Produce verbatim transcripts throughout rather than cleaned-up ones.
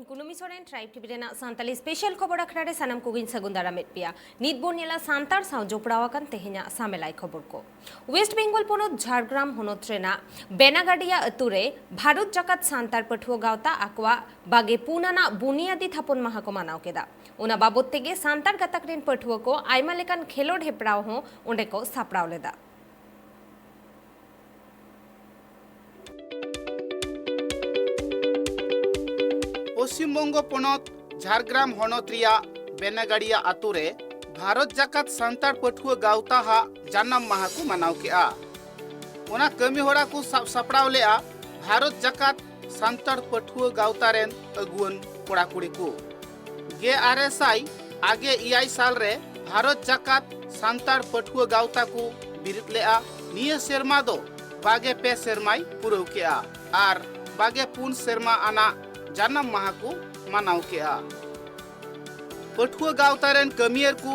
ᱠᱩᱱᱟᱹᱢᱤ Soren, tribe TV ᱨᱮᱱᱟᱜ Santali special ᱠᱷᱚᱵᱚᱨ ᱟᱠᱷᱲᱟ ᱨᱮ ᱥᱟᱱᱟᱢ ᱠᱚᱜᱮᱧ ᱥᱟᱹᱜᱩᱱ ᱫᱟᱨᱟᱢᱮᱫ ᱯᱮᱭᱟ᱾ ᱱᱤᱛ ᱵᱚᱱ ᱧᱮᱞᱟ ᱥᱟᱱᱛᱟᱲ ᱥᱟᱶ ᱡᱚᱯᱲᱟᱣ ᱟᱠᱟᱱ ᱛᱮᱦᱮᱧᱟᱜ ᱥᱟᱢᱮᱞᱟᱭ ᱠᱷᱚᱵᱚᱨ ᱠᱚ᱾ ᱳᱭᱮᱥᱴ ᱵᱮᱝᱜᱚᱞ ᱯᱚᱱᱚᱛ ᱡᱷᱟᱲᱜᱨᱟᱢ ᱦᱚᱱᱚᱛ ᱨᱮᱱᱟᱜ ᱵᱮᱱᱟᱜᱟᱰᱤᱭᱟ ᱟᱹᱛᱩ ᱨᱮ ᱵᱷᱟᱨᱚᱛ ᱡᱟᱠᱟᱛ ᱥᱟᱱᱛᱟᱲ ᱯᱟᱹᱴᱷᱩᱣᱟᱹ ᱜᱟᱶᱛᱟ ᱟᱠᱚᱣᱟᱜ ᱵᱟᱜᱮ ᱯᱩᱱ ᱟᱱᱟᱜ ᱵᱩᱱᱤᱭᱟᱫᱤ ᱛᱷᱟᱯᱚᱱ ᱢᱟᱦᱟ ᱠᱚ ᱢᱟᱱᱟᱣ ᱠᱮᱫᱟ᱾ ᱚᱱᱟ ᱵᱟᱵᱚᱛ ᱛᱮᱜᱮ ᱥᱟᱱᱛᱟᱲ ᱜᱟᱛᱟᱠ ᱨᱮᱱ ᱯᱟᱹᱴᱷᱩᱣᱟᱹ ᱠᱚ ᱟᱭᱢᱟ ᱞᱮᱠᱟᱱ ᱠᱷᱮᱞᱳᱰ ᱦᱮᱯᱨᱟᱣ ᱦᱚᱸ ᱚᱸᱰᱮ ᱠᱚ ᱥᱟᱯᱲᱟᱣ ᱞᱮᱫᱟ᱾ ᱯᱚᱥᱪᱤᱢ ᱵᱚᱝᱜᱚ ᱯᱚᱱᱚᱛ ᱡᱷᱟᱲᱜᱨᱟᱢ ᱦᱚᱱᱚᱛ ᱨᱮᱭᱟᱜ ᱵᱮᱱᱟᱜᱟᱲᱤᱭᱟ ᱟᱛᱳ ᱨᱮ ᱵᱷᱟᱨᱚᱛ ᱡᱟᱠᱟᱛ ᱥᱟᱱᱛᱟᱲ ᱯᱟᱹᱴᱷᱩᱣᱟᱹ ᱜᱟᱶᱛᱟ ᱦᱟᱜ ᱡᱟᱱᱟᱢ ᱢᱟᱦᱟ ᱠᱚ ᱢᱟᱱᱟᱣ ᱠᱮᱫᱼᱟ᱾ ᱚᱱᱟ ᱠᱟᱹᱢᱤ ᱦᱚᱨᱟ ᱠᱚ ᱥᱟᱵ ᱥᱟᱯᱲᱟᱣ ᱞᱮᱫᱼᱟ ᱵᱷᱟᱨᱚᱛ ᱡᱟᱠᱟᱛ ᱥᱟᱱᱛᱟᱲ ᱯᱟᱹᱴᱷᱩᱣᱟᱹ ᱜᱟᱶᱛᱟ ᱨᱮᱱ ᱟᱹᱜᱩᱣᱟᱹᱱ ᱠᱚᱲᱟ ᱠᱩᱲᱤ ᱠᱚ᱾ ᱜᱮᱞ ᱟᱨᱮ ᱥᱟᱭ ᱟᱜᱮ ᱮᱭᱟᱭ ᱥᱟᱞ ᱨᱮ ᱵᱷᱟᱨᱚᱛ ᱡᱟᱠᱟᱛ ᱥᱟᱱᱛᱟᱲ ᱯᱟᱹᱴᱷᱩᱣᱟᱹ ᱜᱟᱶᱛᱟ ᱠᱚ ᱵᱤᱨᱤᱫ ᱞᱮᱫᱼᱟ᱾ ᱱᱤᱭᱟᱹ ᱥᱮᱨᱢᱟ ᱫᱚ ᱵᱟᱜᱮ ᱯᱮ ᱥᱮᱨᱢᱟᱭ ᱯᱩᱨᱟᱹᱣ ᱠᱮᱫᱼᱟ ᱟᱨ ᱵᱟᱜᱮ ᱯᱩᱱ ᱥᱮᱨᱢᱟ ᱟᱱᱟᱜ ᱡᱟᱱᱟᱢ ᱢᱟᱦᱟ ᱠᱚ ᱢᱟᱱᱟᱣ ᱠᱮᱫᱼᱟ᱾ ᱯᱟᱹᱴᱷᱩᱣᱟᱹ ᱜᱟᱶᱛᱟ ᱨᱮᱱ ᱠᱟᱹᱢᱤᱭᱟᱹᱨ ᱠᱚ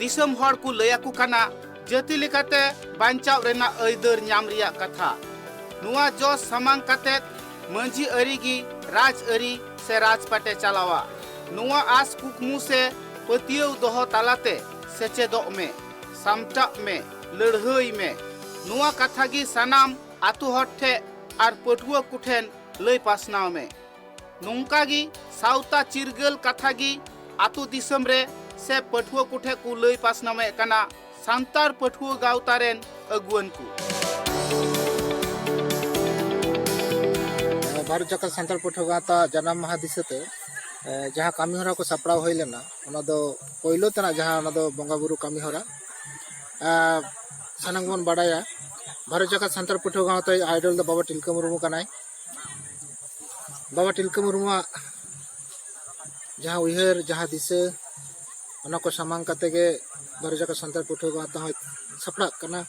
ᱫᱤᱥᱚᱢ ᱦᱚᱲ ᱠᱚ ᱞᱟᱹᱭ ᱟᱠᱚ ᱠᱟᱱᱟ ᱡᱟᱹᱛᱤ ᱞᱮᱠᱟᱛᱮ ᱵᱟᱧᱪᱟᱣ ᱨᱮᱱᱟᱜ ᱟᱹᱭᱫᱟᱹᱨ ᱧᱟᱢ ᱨᱮᱭᱟᱜ ᱠᱟᱛᱷᱟ᱾ ᱱᱚᱣᱟ ᱡᱚᱥ ᱥᱟᱢᱟᱝ ᱠᱟᱛᱮ ᱢᱟᱹᱡᱷᱤ ᱟᱹᱨᱤ ᱜᱮ ᱨᱟᱡᱽ ᱟᱹᱨᱤ ᱥᱮ ᱨᱟᱡᱽᱯᱟᱴᱮ ᱪᱟᱞᱟᱣᱟ᱾ ᱱᱚᱣᱟ ᱟᱥ ᱠᱩᱠᱢᱩ ᱥᱮ ᱯᱟᱹᱛᱭᱟᱹᱣ ᱫᱚᱦᱚ ᱛᱟᱞᱟᱛᱮ ᱥᱮᱪᱮᱫᱚᱜ ᱢᱮ, ᱥᱟᱢᱴᱟᱜ ᱢᱮ, ᱞᱟᱹᱲᱦᱟᱹᱭ ᱢᱮ᱾ ᱱᱚᱣᱟ ᱠᱟᱛᱷᱟ ᱜᱮ ᱥᱟᱱᱟᱢ ᱟᱛᱳ ᱦᱚᱲ ᱴᱷᱮᱱ ᱟᱨ ᱯᱟᱹᱴᱷᱩᱣᱟᱹ ᱠᱚᱴᱷᱮᱱ ᱞᱟᱹᱭ ᱯᱟᱥᱱᱟᱣ ᱢᱮ᱾ ᱱᱚᱝᱠᱟ ᱜᱮ ᱥᱟᱶᱛᱟ ᱪᱤᱨᱜᱟᱹᱞ ᱠᱟᱛᱷᱟ ᱜᱮ ᱟᱛᱳ ᱫᱤᱥᱚᱢ ᱨᱮ ᱥᱮ ᱯᱟᱹᱴᱷᱩᱣᱟᱹ ᱠᱚᱴᱷᱮᱱ ᱠᱚ ᱞᱟᱹᱭ ᱯᱟᱥᱱᱟᱣᱮᱫ ᱠᱟᱱᱟ ᱥᱟᱱᱛᱟᱲ ᱯᱟᱹᱴᱷᱩᱣᱟᱹ ᱜᱟᱶᱛᱟ ᱨᱮᱱ ᱟᱹᱜᱩᱣᱟᱹᱱ ᱠᱚ᱾ ᱵᱷᱟᱨᱚᱛ ᱡᱟᱠᱟᱛ ᱥᱟᱱᱛᱟᱲ ᱯᱟᱹᱴᱷᱩᱣᱟᱹ ᱜᱟᱶᱛᱟ ᱡᱟᱱᱟᱢ ᱢᱟᱦᱟ ᱫᱤᱥᱟᱹᱛᱮ, ᱮ, ᱡᱟᱦᱟᱸ ᱠᱟᱹᱢᱤ ᱦᱚᱨᱟ ᱠᱚ ᱥᱟᱯᱲᱟᱣ ᱦᱩᱭ ᱞᱮᱱᱟ, ᱚᱱᱟ ᱫᱚ ᱯᱳᱭᱞᱳ ᱛᱮᱱᱟᱜ ᱡᱟᱦᱟᱸ, ᱚᱱᱟ ᱫᱚ ᱵᱚᱸᱜᱟ ᱵᱩᱨᱩ ᱠᱟᱹᱢᱤ ᱦᱚᱨᱟ᱾ ᱮ, ᱥᱟᱱᱟᱢ ᱜᱮᱵᱚᱱ ᱵᱟᱰᱟᱭᱟ, ᱵᱷᱟᱨᱚᱛ ᱡᱟᱠᱟᱛ ᱥᱟᱱᱛᱟᱲ ᱯᱟᱹᱴᱷᱩᱣᱟᱹ ᱜᱟᱶᱛᱟ ᱟᱭᱰᱚᱞ ᱫᱚ ᱵᱟᱵᱟ ᱛᱤᱞᱠᱟᱹ ᱢᱩᱨᱢᱩ ᱠᱟᱱᱟᱭ᱾ ᱵᱟᱵᱟ ᱛᱤᱞᱠᱟᱹ ᱢᱩᱨᱢᱩᱣᱟᱜ ᱡᱟᱦᱟᱸ ᱩᱭᱦᱟᱹᱨ, ᱡᱟᱦᱟᱸ ᱫᱤᱥᱟᱹ, ᱚᱱᱟ ᱠᱚ ᱥᱟᱢᱟᱝ ᱠᱟᱛᱮ ᱜᱮ ᱵᱷᱟᱨᱚᱛ ᱡᱟᱠᱟᱛ ᱥᱟᱱᱛᱟᱲ ᱯᱟᱹᱴᱷᱩᱣᱟᱹ ᱜᱟᱶᱛᱟ ᱦᱚᱸ ᱥᱟᱯᱲᱟᱜ ᱠᱟᱱᱟ᱾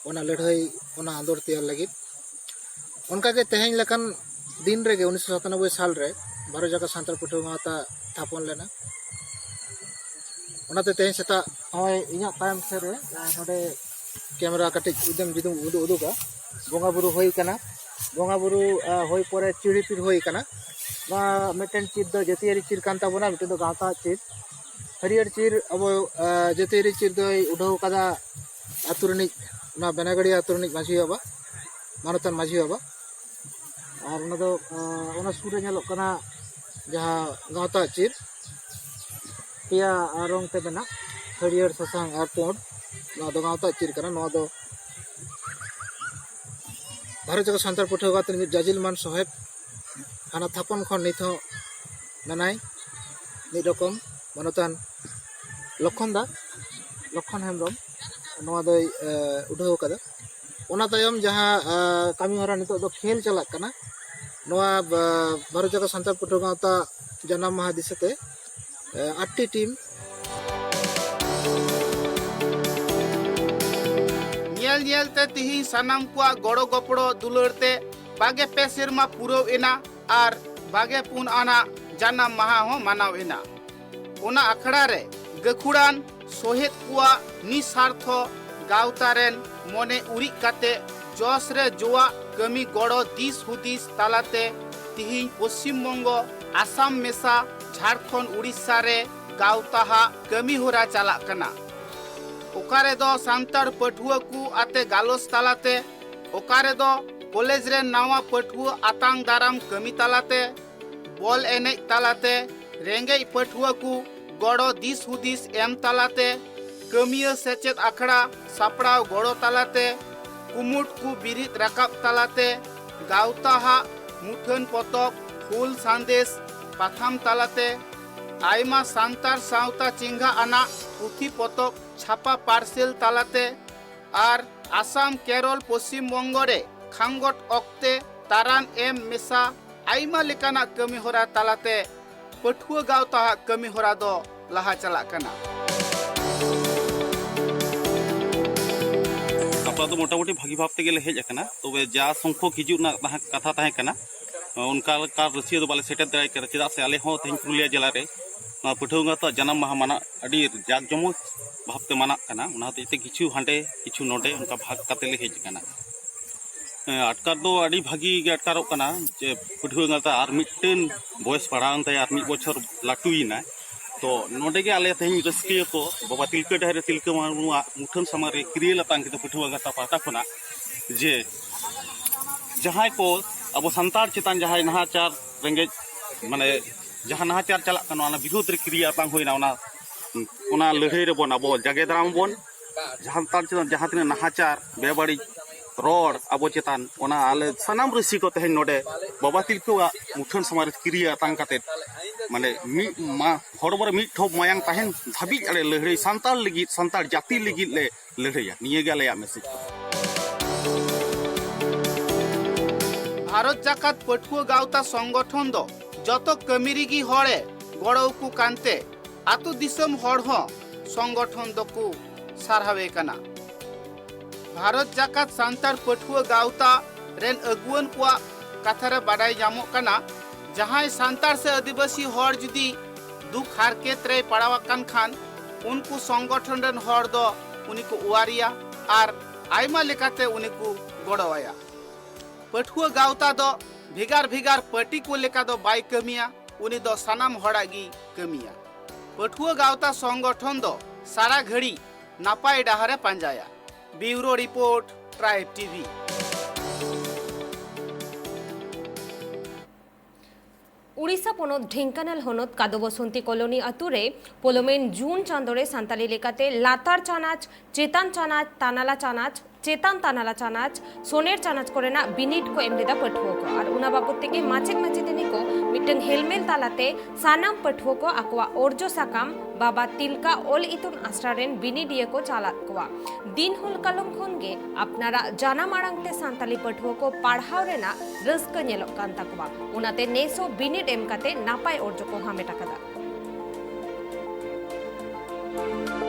ᱚᱱᱟ ᱞᱟᱹᱲᱦᱟᱹᱭ, ᱚᱱᱟ ᱟᱸᱫᱳᱲ ᱛᱮᱭᱟᱨ ᱞᱟᱹᱜᱤᱫ᱾ ᱚᱱᱠᱟᱜᱮ ᱛᱮᱦᱮᱧ ᱞᱮᱠᱟᱱ ᱫᱤᱱ ᱨᱮᱜᱮ ᱩᱱᱤᱥᱥᱚ ᱥᱟᱛᱟᱱᱚᱵᱵᱳᱭ ᱥᱟᱞ ᱨᱮ ᱵᱷᱟᱨᱚᱛ ᱡᱟᱠᱟᱛ ᱥᱟᱱᱛᱟᱲ ᱯᱟᱹᱴᱷᱩᱣᱟᱹ ᱜᱟᱶᱛᱟ ᱛᱷᱟᱯᱚᱱ ᱞᱮᱱᱟ᱾ ᱚᱱᱟᱛᱮ ᱛᱮᱦᱮᱧ ᱥᱮᱛᱟᱜ ᱱᱚᱜᱼᱚᱭ ᱤᱧᱟᱹᱜ ᱛᱟᱭᱚᱢ ᱥᱮᱫ ᱨᱮ, ᱟᱸ, ᱱᱚᱰᱮ ᱠᱮᱢᱮᱨᱟ ᱠᱟᱹᱴᱤᱡ ᱡᱩᱫᱤᱢ, ᱡᱩᱫᱤᱢ ᱩᱫᱩᱜ, ᱩᱫᱩᱜᱟ, ᱵᱚᱸᱜᱟ ᱵᱩᱨᱩ ᱦᱩᱭ ᱠᱟᱱᱟ᱾ ᱵᱚᱸᱜᱟ ᱵᱩᱨᱩ, ᱟᱸ, ᱦᱩᱭ ᱯᱚᱨᱮ ᱪᱤᱲᱦᱤᱯᱤᱲ ᱦᱩᱭ ᱠᱟᱱᱟ᱾ ᱱᱚᱣᱟ ᱢᱤᱫᱴᱮᱱ ᱪᱤᱨ ᱫᱚ ᱡᱟᱹᱛᱤᱭᱟᱹᱨᱤ ᱪᱤᱨ ᱠᱟᱱ ᱛᱟᱵᱚᱱᱟ, ᱢᱤᱫᱴᱮᱱ ᱫᱚ ᱜᱟᱶᱛᱟ ᱪᱤᱨ᱾ ᱦᱟᱹᱨᱭᱟᱹᱲ ᱪᱤᱨ ᱟᱵᱚ ᱟᱸ, ᱡᱟᱹᱛᱤᱭᱟᱹᱨᱤ ᱪᱤᱨ ᱫᱚᱭ ᱩᱰᱷᱟᱹᱣ ᱠᱟᱫᱟ ᱟᱹᱛᱩ ᱨᱤᱱᱤᱡ, ᱚᱱᱟ ᱵᱮᱱᱟᱜᱟᱹᱲᱤᱭᱟᱹ ᱟᱹᱛᱩ ᱨᱤᱱᱤᱡ ᱢᱟᱹᱡᱷᱤ ᱵᱟᱵᱟ, ᱢᱟᱱᱚᱛᱟᱱ ᱢᱟᱹᱡᱷᱤ ᱵᱟᱵᱟ᱾ ᱟᱨ ᱚᱱᱟ ᱫᱚ ᱟᱸ, ᱚᱱᱟ ᱥᱩᱨ ᱨᱮ ᱧᱮᱞᱚᱜ ᱠᱟᱱᱟ ᱡᱟᱦᱟᱸ ᱜᱟᱶᱛᱟ ᱪᱤᱨ, ᱯᱮᱭᱟ ᱨᱚᱝ ᱛᱮ ᱢᱮᱱᱟᱜ, ᱦᱟᱹᱨᱭᱟᱹᱲ, ᱥᱟᱥᱟᱝ ᱟᱨ ᱯᱩᱸᱰ᱾ ᱱᱚᱣᱟ ᱫᱚ ᱜᱟᱶᱛᱟ ᱪᱤᱨ ᱠᱟᱱᱟ᱾ ᱱᱚᱣᱟ ᱫᱚ ᱵᱷᱟᱨᱚᱛ ᱡᱟᱠᱟᱛ ᱥᱟᱱᱛᱟᱲ ᱯᱟᱹᱴᱷᱩᱣᱟᱹ ᱜᱟᱶᱛᱟ ᱨᱤᱱᱤᱡ ᱡᱟᱡᱤᱞ ᱢᱟᱱ ᱥᱚᱦᱮᱵ ᱦᱟᱱᱟ ᱛᱷᱟᱯᱚᱱ ᱠᱷᱚᱱ ᱱᱤᱛ ᱦᱚᱸ ᱢᱮᱱᱟᱭ, ᱢᱤᱫ ᱨᱚᱠᱚᱢ ᱢᱟᱱᱚᱛᱟᱱ ᱞᱚᱠᱷᱚᱱ ᱫᱟ, ᱞᱚᱠᱷᱚᱱ ᱦᱮᱢᱵᱨᱚᱢ ᱱᱚᱣᱟ ᱫᱚᱭ ᱮ, ᱩᱰᱷᱟᱹᱣ ᱠᱟᱫᱟ᱾ ᱚᱱᱟ ᱛᱟᱭᱚᱢ ᱡᱟᱦᱟᱸ ᱮ, ᱠᱟᱹᱢᱤ ᱦᱚᱨᱟ ᱱᱤᱛᱚᱜ ᱫᱚ ᱠᱷᱮᱞ ᱪᱟᱞᱟᱜ ᱠᱟᱱᱟ, ᱱᱚᱣᱟ ᱮ, ᱵᱷᱟᱨᱚᱛ ᱡᱟᱠᱟᱛ ᱥᱟᱱᱛᱟᱲ ᱯᱟᱹᱴᱷᱩᱣᱟᱹ ᱜᱟᱶᱛᱟ ᱡᱟᱱᱟᱢ ᱢᱟᱦᱟ ᱫᱤᱥᱟᱹᱛᱮ ᱮ, ᱟᱴᱴᱤ ᱴᱤᱢ᱾ ᱧᱮᱞ ᱧᱮᱞ ᱛᱮ ᱛᱤᱦᱤᱧ ᱥᱟᱱᱟᱢ ᱠᱚᱣᱟᱜ ᱜᱚᱲᱚ ᱜᱚᱯᱚᱲᱚ ᱫᱩᱞᱟᱹᱲ ᱛᱮ ᱵᱟᱜᱮ ᱯᱮ ᱥᱮᱨᱢᱟ ᱯᱩᱨᱟᱹᱣ ᱮᱱᱟ ᱟᱨ ᱵᱟᱜᱮ ᱯᱩᱱ ᱟᱱᱟᱜ ᱡᱟᱱᱟᱢ ᱢᱟᱦᱟ ᱦᱚᱸ ᱢᱟᱱᱟᱣ ᱮᱱᱟ᱾ ᱚᱱᱟ ᱟᱠᱷᱲᱟ ᱨᱮ ᱜᱟᱹᱠᱷᱩᱲᱟᱱ ᱥᱚᱦᱮᱫ ᱠᱚᱣᱟᱜ ᱱᱤᱥᱟᱨᱛᱷᱚ ᱜᱟᱶᱛᱟ ᱨᱮᱱ ᱢᱚᱱᱮ ᱩᱨᱤᱡ ᱠᱟᱛᱮ ᱡᱚᱥ ᱨᱮ ᱡᱚᱣᱟᱜ ᱠᱟᱹᱢᱤ ᱜᱚᱲᱚ ᱫᱤᱥ ᱦᱩᱫᱤᱥ ᱛᱟᱞᱟᱛᱮ ᱛᱤᱦᱤᱧ ᱯᱚᱥᱪᱤᱢ ᱵᱚᱝᱜᱚ, ᱟᱥᱟᱢ ᱢᱮᱥᱟ ᱡᱷᱟᱲᱠᱷᱚᱸᱰ, ᱩᱲᱤᱥᱥᱟ ᱨᱮ ᱜᱟᱶᱛᱟ ᱦᱟᱜ ᱠᱟᱹᱢᱤ ᱦᱚᱨᱟ ᱪᱟᱞᱟᱜ ᱠᱟᱱᱟ᱾ ᱚᱠᱟ ᱨᱮᱫᱚ ᱥᱟᱱᱛᱟᱲ ᱯᱟᱹᱴᱷᱩᱣᱟᱹ ᱠᱚ ᱟᱛᱮ ᱜᱟᱞᱚᱪ ᱛᱟᱞᱟᱛᱮ, ᱚᱠᱟ ᱨᱮᱫᱚ ᱠᱚᱞᱮᱡᱽ ᱨᱮᱱ ᱱᱟᱣᱟ ᱯᱟᱹᱴᱷᱩᱣᱟᱹ ᱟᱛᱟᱝ ᱫᱟᱨᱟᱢ ᱠᱟᱹᱢᱤ ᱛᱟᱞᱟᱛᱮ, ᱵᱚᱞ ᱮᱱᱮᱡ ᱛᱟᱞᱟᱛᱮ, ᱨᱮᱸᱜᱮᱡ ᱯᱟᱹᱴᱷᱩᱣᱟᱹ ᱠᱚ ᱜᱚᱲᱚ ᱫᱤᱥ ᱦᱩᱫᱤᱥ ᱮᱢ ᱛᱟᱞᱟᱛᱮ, ᱠᱟᱹᱢᱤᱭᱟᱹ ᱥᱮᱪᱮᱫ ᱟᱠᱷᱲᱟ ᱥᱟᱯᱲᱟᱣ ᱜᱚᱲᱚ ᱛᱟᱞᱟᱛᱮ, ᱠᱩᱢᱩᱴ ᱠᱚ ᱵᱤᱨᱤᱫ ᱨᱟᱠᱟᱵ ᱛᱟᱞᱟᱛᱮ, ᱜᱟᱶᱛᱟ ᱦᱟᱜ ᱢᱩᱴᱷᱟᱹᱱ ᱯᱚᱛᱚᱵ, ᱦᱩᱞ ᱥᱟᱸᱫᱮᱥ ᱯᱟᱛᱷᱟᱢ ᱛᱟᱞᱟᱛᱮ, ᱟᱭᱢᱟ ᱥᱟᱱᱛᱟᱲ ᱥᱟᱶᱛᱟ ᱪᱮᱸᱜᱷᱟ ᱟᱱᱟᱜ ᱯᱩᱛᱷᱤ ᱯᱚᱛᱚᱵ ᱪᱷᱟᱯᱟ ᱯᱟᱨᱥᱮᱞ ᱛᱟᱞᱟᱛᱮ ᱟᱨ ᱟᱥᱟᱢ, ᱠᱮᱨᱚᱞ, ᱯᱚᱥᱪᱤᱢ ᱵᱚᱝᱜᱚ ᱨᱮ ᱠᱷᱟᱸᱜᱚᱴ ᱚᱠᱛᱮ ᱛᱟᱨᱟᱱ ᱮᱢ ᱢᱮᱥᱟ ᱟᱭᱢᱟ ᱞᱮᱠᱟᱱᱟᱜ ᱠᱟᱹᱢᱤ ᱦᱚᱨᱟ ᱛᱟᱞᱟᱛᱮ ᱯᱟᱹᱴᱷᱩᱣᱟᱹ ᱜᱟᱶᱛᱟ ᱟᱜ ᱠᱟᱹᱢᱤ ᱦᱚᱨᱟ ᱫᱚ ᱞᱟᱦᱟ ᱪᱟᱞᱟᱜ ᱠᱟᱱᱟ᱾ ᱥᱟᱯᱲᱟᱣ ᱫᱚ ᱢᱚᱴᱟᱢᱩᱴᱤ ᱵᱷᱟᱹᱜᱤ ᱵᱷᱟᱵ ᱛᱮᱜᱮ ᱞᱮ ᱦᱮᱡ ᱟᱠᱟᱱᱟ, ᱛᱚᱵᱮ ᱡᱟ ᱥᱚᱝᱠᱷᱚᱠ ᱦᱤᱡᱩᱜ ᱨᱮᱱᱟᱜ ᱛᱟᱦᱮᱸ, ᱠᱟᱛᱷᱟ ᱛᱟᱦᱮᱸ ᱠᱟᱱᱟ, ᱚᱱᱠᱟ ᱞᱮᱠᱟ ᱨᱟᱹᱥᱤᱭᱟᱹ ᱫᱚ ᱵᱟᱞᱮ ᱥᱮᱴᱮᱨ ᱫᱟᱲᱮ ᱠᱟᱫᱟ, ᱪᱮᱫᱟᱜ ᱥᱮ ᱟᱞᱮ ᱦᱚᱸ ᱛᱮᱦᱮᱧ ᱯᱩᱨᱩᱞᱤᱭᱟᱹ ᱡᱮᱞᱟ ᱨᱮ ᱱᱚᱣᱟ ᱯᱟᱹᱴᱷᱩᱣᱟᱹ ᱜᱟᱶᱛᱟ ᱡᱟᱱᱟᱢ ᱢᱟᱦᱟ ᱢᱟᱱᱟᱣ ᱟᱹᱰᱤ ᱡᱟᱠ ᱡᱚᱢᱚᱠ ᱵᱷᱟᱵᱛᱮ ᱢᱟᱱᱟᱜ ᱠᱟᱱᱟ᱾ ᱚᱱᱟ ᱦᱚᱛᱮᱡ ᱛᱮ ᱠᱤᱪᱷᱩ ᱦᱟᱸᱰᱮ ᱠᱤᱪᱷᱩ ᱱᱚᱰᱮ ᱚᱱᱠᱟ ᱵᱷᱟᱜᱽ ᱠᱟᱛᱮ ᱞᱮ ᱦᱮᱡ ᱟᱠᱟᱱᱟ᱾ ᱦᱮᱸ, ᱟᱴᱠᱟᱨ ᱫᱚ ᱟᱹᱰᱤ ᱵᱷᱟᱹᱜᱤ ᱜᱮ ᱟᱴᱠᱟᱨᱚᱜ ᱠᱟᱱᱟ ᱡᱮ ᱯᱟᱹᱴᱷᱩᱣᱟᱹ ᱜᱟᱶᱛᱟ ᱟᱨ ᱢᱤᱫᱴᱮᱱ ᱵᱚᱭᱮᱥ ᱯᱟᱲᱟᱣᱮᱱ ᱛᱟᱭᱟ, ᱟᱨ ᱢᱤᱫ ᱵᱚᱪᱷᱚᱨ ᱞᱟᱹᱴᱩᱭᱮᱱᱟᱭ᱾ ᱛᱚ ᱱᱚᱰᱮ ᱜᱮ ᱟᱞᱮ ᱛᱮᱦᱮᱧ ᱨᱟᱹᱥᱠᱟᱹᱭᱟᱹ ᱠᱚ ᱵᱟᱵᱟ ᱛᱤᱞᱠᱟᱹ ᱰᱟᱹᱦᱨᱮ ᱛᱤᱞᱠᱟᱹ ᱢᱩᱨᱢᱩᱣᱟᱜ ᱢᱩᱴᱷᱟᱹᱱ ᱥᱟᱢᱟᱝ ᱨᱮ ᱠᱤᱨᱭᱟᱹ ᱞᱟᱛᱟᱝ ᱠᱟᱛᱮ ᱯᱟᱹᱴᱷᱩᱣᱟᱹ ᱜᱟᱶᱛᱟ ᱯᱟᱦᱴᱟ ᱠᱷᱚᱱᱟᱜ ᱡᱮ ᱡᱟᱦᱟᱸᱭ ᱠᱚ ᱟᱵᱚ ᱥᱟᱱᱛᱟᱲ ᱪᱮᱛᱟᱱ ᱡᱟᱦᱟᱸᱭ ᱱᱟᱦᱟᱪᱟᱨ, ᱨᱮᱸᱜᱮᱡ, ᱢᱟᱱᱮ ᱡᱟᱦᱟᱸ ᱱᱟᱦᱟᱪᱟᱨ ᱪᱟᱞᱟᱜ ᱠᱟᱱᱟ, ᱚᱱᱟ ᱵᱤᱨᱩᱫᱽ ᱨᱮ ᱠᱤᱨᱭᱟᱹ ᱟᱛᱟᱝ ᱦᱩᱭᱱᱟ, ᱚᱱᱟ ᱚᱱᱟ ᱞᱟᱹᱲᱦᱟᱹᱭ ᱨᱮᱵᱚᱱ ᱟᱵᱚ ᱡᱟᱜᱮ ᱫᱟᱨᱟᱢ ᱵᱚᱱ᱾ ᱡᱟᱦᱟᱸ ᱥᱟᱱᱛᱟᱲ ᱪᱮᱛᱟᱱ ᱡᱟᱦᱟᱸ ᱛᱤᱱᱟᱹᱜ ᱱᱟᱦᱟᱪᱟᱨ, ᱵᱮᱵᱟᱹᱲᱤᱡ ᱨᱚᱲ ᱟᱵᱚ ᱪᱮᱛᱟᱱ, ᱚᱱᱟ ᱟᱞᱮ ᱥᱟᱱᱟᱢ ᱨᱟᱹᱥᱤ ᱠᱚ ᱛᱮᱦᱮᱧ ᱱᱚᱰᱮ ᱵᱟᱵᱟ ᱛᱤᱞᱠᱟᱹᱣᱟᱜ ᱢᱩᱴᱷᱟᱹᱱ ᱥᱟᱢᱟᱝ ᱨᱮ ᱠᱤᱨᱭᱟᱹ ᱟᱛᱟᱝ ᱠᱟᱛᱮᱫ, ᱢᱟᱱᱮ ᱢᱤᱫ ᱢᱟ ᱦᱚᱲᱢᱚ ᱨᱮ ᱢᱤᱫ ᱴᱷᱚᱯ ᱢᱟᱭᱟᱝ ᱛᱟᱦᱮᱱ ᱫᱷᱟᱹᱵᱤᱡ ᱟᱞᱮ ᱞᱟᱹᱲᱦᱟᱹᱭ, ᱥᱟᱱᱛᱟᱲ ᱞᱟᱹᱜᱤᱫ, ᱥᱟᱱᱛᱟᱲ ᱡᱟᱹᱛᱤ ᱞᱟᱹᱜᱤᱫ ᱞᱮ ᱞᱟᱹᱲᱦᱟᱹᱭᱟ᱾ ᱱᱤᱭᱟᱹ ᱜᱮ ᱟᱞᱮᱭᱟᱜ ᱢᱮᱥᱮᱡᱽ ᱫᱚ᱾ ᱵᱷᱟᱨᱚᱛ ᱡᱟᱠᱟᱛ ᱯᱟᱹᱴᱷᱩᱣᱟᱹ ᱜᱟᱶᱛᱟ ᱥᱚᱝᱜᱚᱴᱷᱚᱱ ᱫᱚ ᱡᱚᱛᱚ ᱠᱟᱹᱢᱤ ᱨᱮᱜᱮ ᱦᱚᱲᱮ ᱜᱚᱲᱚ ᱟᱠᱚ ᱠᱟᱱᱛᱮ ᱟᱹᱛᱩ ᱫᱤᱥᱚᱢ ᱦᱚᱲ ᱦᱚᱸ ᱥᱚᱝᱜᱚᱴᱷᱚᱱ ᱫᱚᱠᱚ ᱥᱟᱨᱦᱟᱣᱮ ᱠᱟᱱᱟ᱾ ᱵᱷᱟᱨᱚᱛ ᱡᱟᱠᱟᱛ ᱥᱟᱱᱛᱟᱲ ᱯᱟᱹᱴᱷᱩᱣᱟᱹ ᱜᱟᱶᱛᱟ ᱨᱮᱱ ᱟᱹᱜᱩᱣᱟᱹᱱ ᱠᱚᱣᱟᱜ ᱠᱟᱛᱷᱟ ᱨᱮ ᱵᱟᱰᱟᱭ ᱧᱟᱢᱚᱜ ᱠᱟᱱᱟ, ᱡᱟᱦᱟᱸᱭ ᱥᱟᱱᱛᱟᱲ ᱥᱮ ᱟᱹᱫᱤᱵᱟᱹᱥᱤ ᱦᱚᱲ ᱡᱩᱫᱤ ᱫᱩᱠ ᱦᱟᱨᱠᱮᱛ ᱨᱮᱭ ᱯᱟᱲᱟᱣ ᱟᱠᱟᱱ ᱠᱷᱟᱱ, ᱩᱱᱠᱩ ᱥᱚᱝᱜᱚᱴᱷᱚᱱ ᱨᱮᱱ ᱦᱚᱲ ᱫᱚ ᱩᱱᱤ ᱠᱚ ᱚᱣᱟᱨᱮᱭᱟ ᱟᱨ ᱟᱭᱢᱟ ᱞᱮᱠᱟᱛᱮ ᱩᱱᱤ ᱠᱚ ᱜᱚᱲᱚ ᱟᱭᱟ᱾ ᱯᱟᱹᱴᱷᱩᱣᱟᱹ ᱜᱟᱶᱛᱟ ᱫᱚ ᱵᱷᱮᱜᱟᱨ ᱵᱷᱮᱜᱟᱨ ᱯᱟᱹᱴᱤ ᱠᱚ ᱞᱮᱠᱟ ᱫᱚ ᱵᱟᱭ ᱠᱟᱹᱢᱤᱭᱟ, ᱩᱱᱤ ᱫᱚ ᱥᱟᱱᱟᱢ ᱦᱚᱲᱟᱜ ᱜᱮᱭ ᱠᱟᱹᱢᱤᱭᱟ᱾ ᱯᱟᱹᱴᱷᱩᱣᱟᱹ ᱜᱟᱶᱛᱟ ᱥᱚᱝᱜᱚᱴᱷᱚᱱ ᱫᱚ ᱥᱟᱨᱟ ᱜᱷᱟᱹᱲᱤ ᱱᱟᱯᱟᱭ ᱰᱟᱦᱟᱨᱮ ᱯᱟᱸᱡᱟᱭᱟ᱾ ᱵᱤᱭᱩᱨᱳ ᱨᱤᱯᱳᱨᱴ, ᱴᱨᱟᱭᱤᱵᱽ ᱴᱤᱵᱷᱤ᱾ ᱩᱲᱤᱥᱥᱟ ᱯᱚᱱᱚᱛ ᱰᱷᱮᱝᱠᱟᱱᱟᱞ ᱦᱚᱱᱚᱛ ᱠᱟᱫᱚᱵᱚᱥᱚᱱᱛᱤ ᱠᱚᱞᱚᱱᱤ ᱟᱛᱳ ᱨᱮ ᱯᱚᱞᱚᱢᱮᱱ ᱡᱩᱱ ᱪᱟᱸᱫᱳ ᱨᱮ ᱥᱟᱱᱛᱟᱲᱤ ᱞᱮᱠᱟᱛᱮ ᱞᱟᱛᱟᱨ ᱪᱟᱱᱟᱪ, ᱪᱮᱛᱟᱱ ᱪᱟᱱᱟᱪ, ᱛᱟᱱᱟᱞᱟ ᱪᱟᱱᱟᱪ, ᱪᱮᱛᱟᱱ ᱛᱟᱱᱟᱞᱟ ᱪᱟᱱᱟᱪ, ᱥᱚᱱᱮᱨ ᱪᱟᱱᱟᱪ ᱠᱚᱨᱮᱱᱟᱜ ᱵᱤᱱᱤᱰ ᱠᱚ ᱮᱢ ᱞᱮᱫᱟ ᱯᱟᱹᱴᱷᱩᱣᱟᱹ ᱠᱚ᱾ ᱟᱨ ᱚᱱᱟ ᱵᱟᱵᱚᱛ ᱛᱮᱜᱮ ᱢᱟᱪᱮᱫ ᱢᱟᱪᱮᱛᱟᱹᱱᱤ ᱠᱚ ᱢᱤᱫᱴᱟᱝ ᱦᱮᱞᱢᱮᱞ ᱛᱟᱞᱟᱛᱮ ᱥᱟᱱᱟᱢ ᱯᱟᱹᱴᱷᱩᱣᱟᱹ ᱠᱚ ᱟᱠᱚᱣᱟᱜ ᱚᱨᱡᱚ ᱥᱟᱠᱟᱢ ᱵᱟᱵᱟ ᱛᱤᱞᱠᱟ ᱚᱞ ᱤᱛᱩᱱ ᱟᱥᱲᱟ ᱨᱮᱱ ᱵᱤᱱᱤᱰᱤᱭᱟᱹ ᱠᱚ ᱪᱟᱞᱟᱫ ᱠᱚᱣᱟ᱾ ᱫᱤᱱ ᱦᱚᱞᱠᱟᱞᱚᱢ ᱠᱷᱚᱱ ᱜᱮ ᱟᱯᱱᱟᱨᱟᱜ ᱡᱟᱱᱟᱢ ᱟᱲᱟᱝ ᱛᱮ ᱥᱟᱱᱛᱟᱞᱤ ᱯᱟᱹᱴᱷᱩᱣᱟᱹ ᱠᱚ ᱯᱟᱲᱦᱟᱣ ᱨᱮᱱᱟᱜ ᱨᱟᱹᱥᱠᱟᱹ ᱧᱮᱞᱚᱜ ᱠᱟᱱ ᱛᱟᱠᱚᱣᱟ᱾ ᱚᱱᱟᱛᱮ ᱱᱮᱥ ᱦᱚᱸ ᱵᱤᱱᱤᱰ ᱮᱢ ᱠᱟᱛᱮ ᱱᱟᱯᱟᱭ ᱚᱨᱡᱚ ᱠᱚ ᱦᱟᱢᱮᱴ ᱟᱠᱟᱫᱟ᱾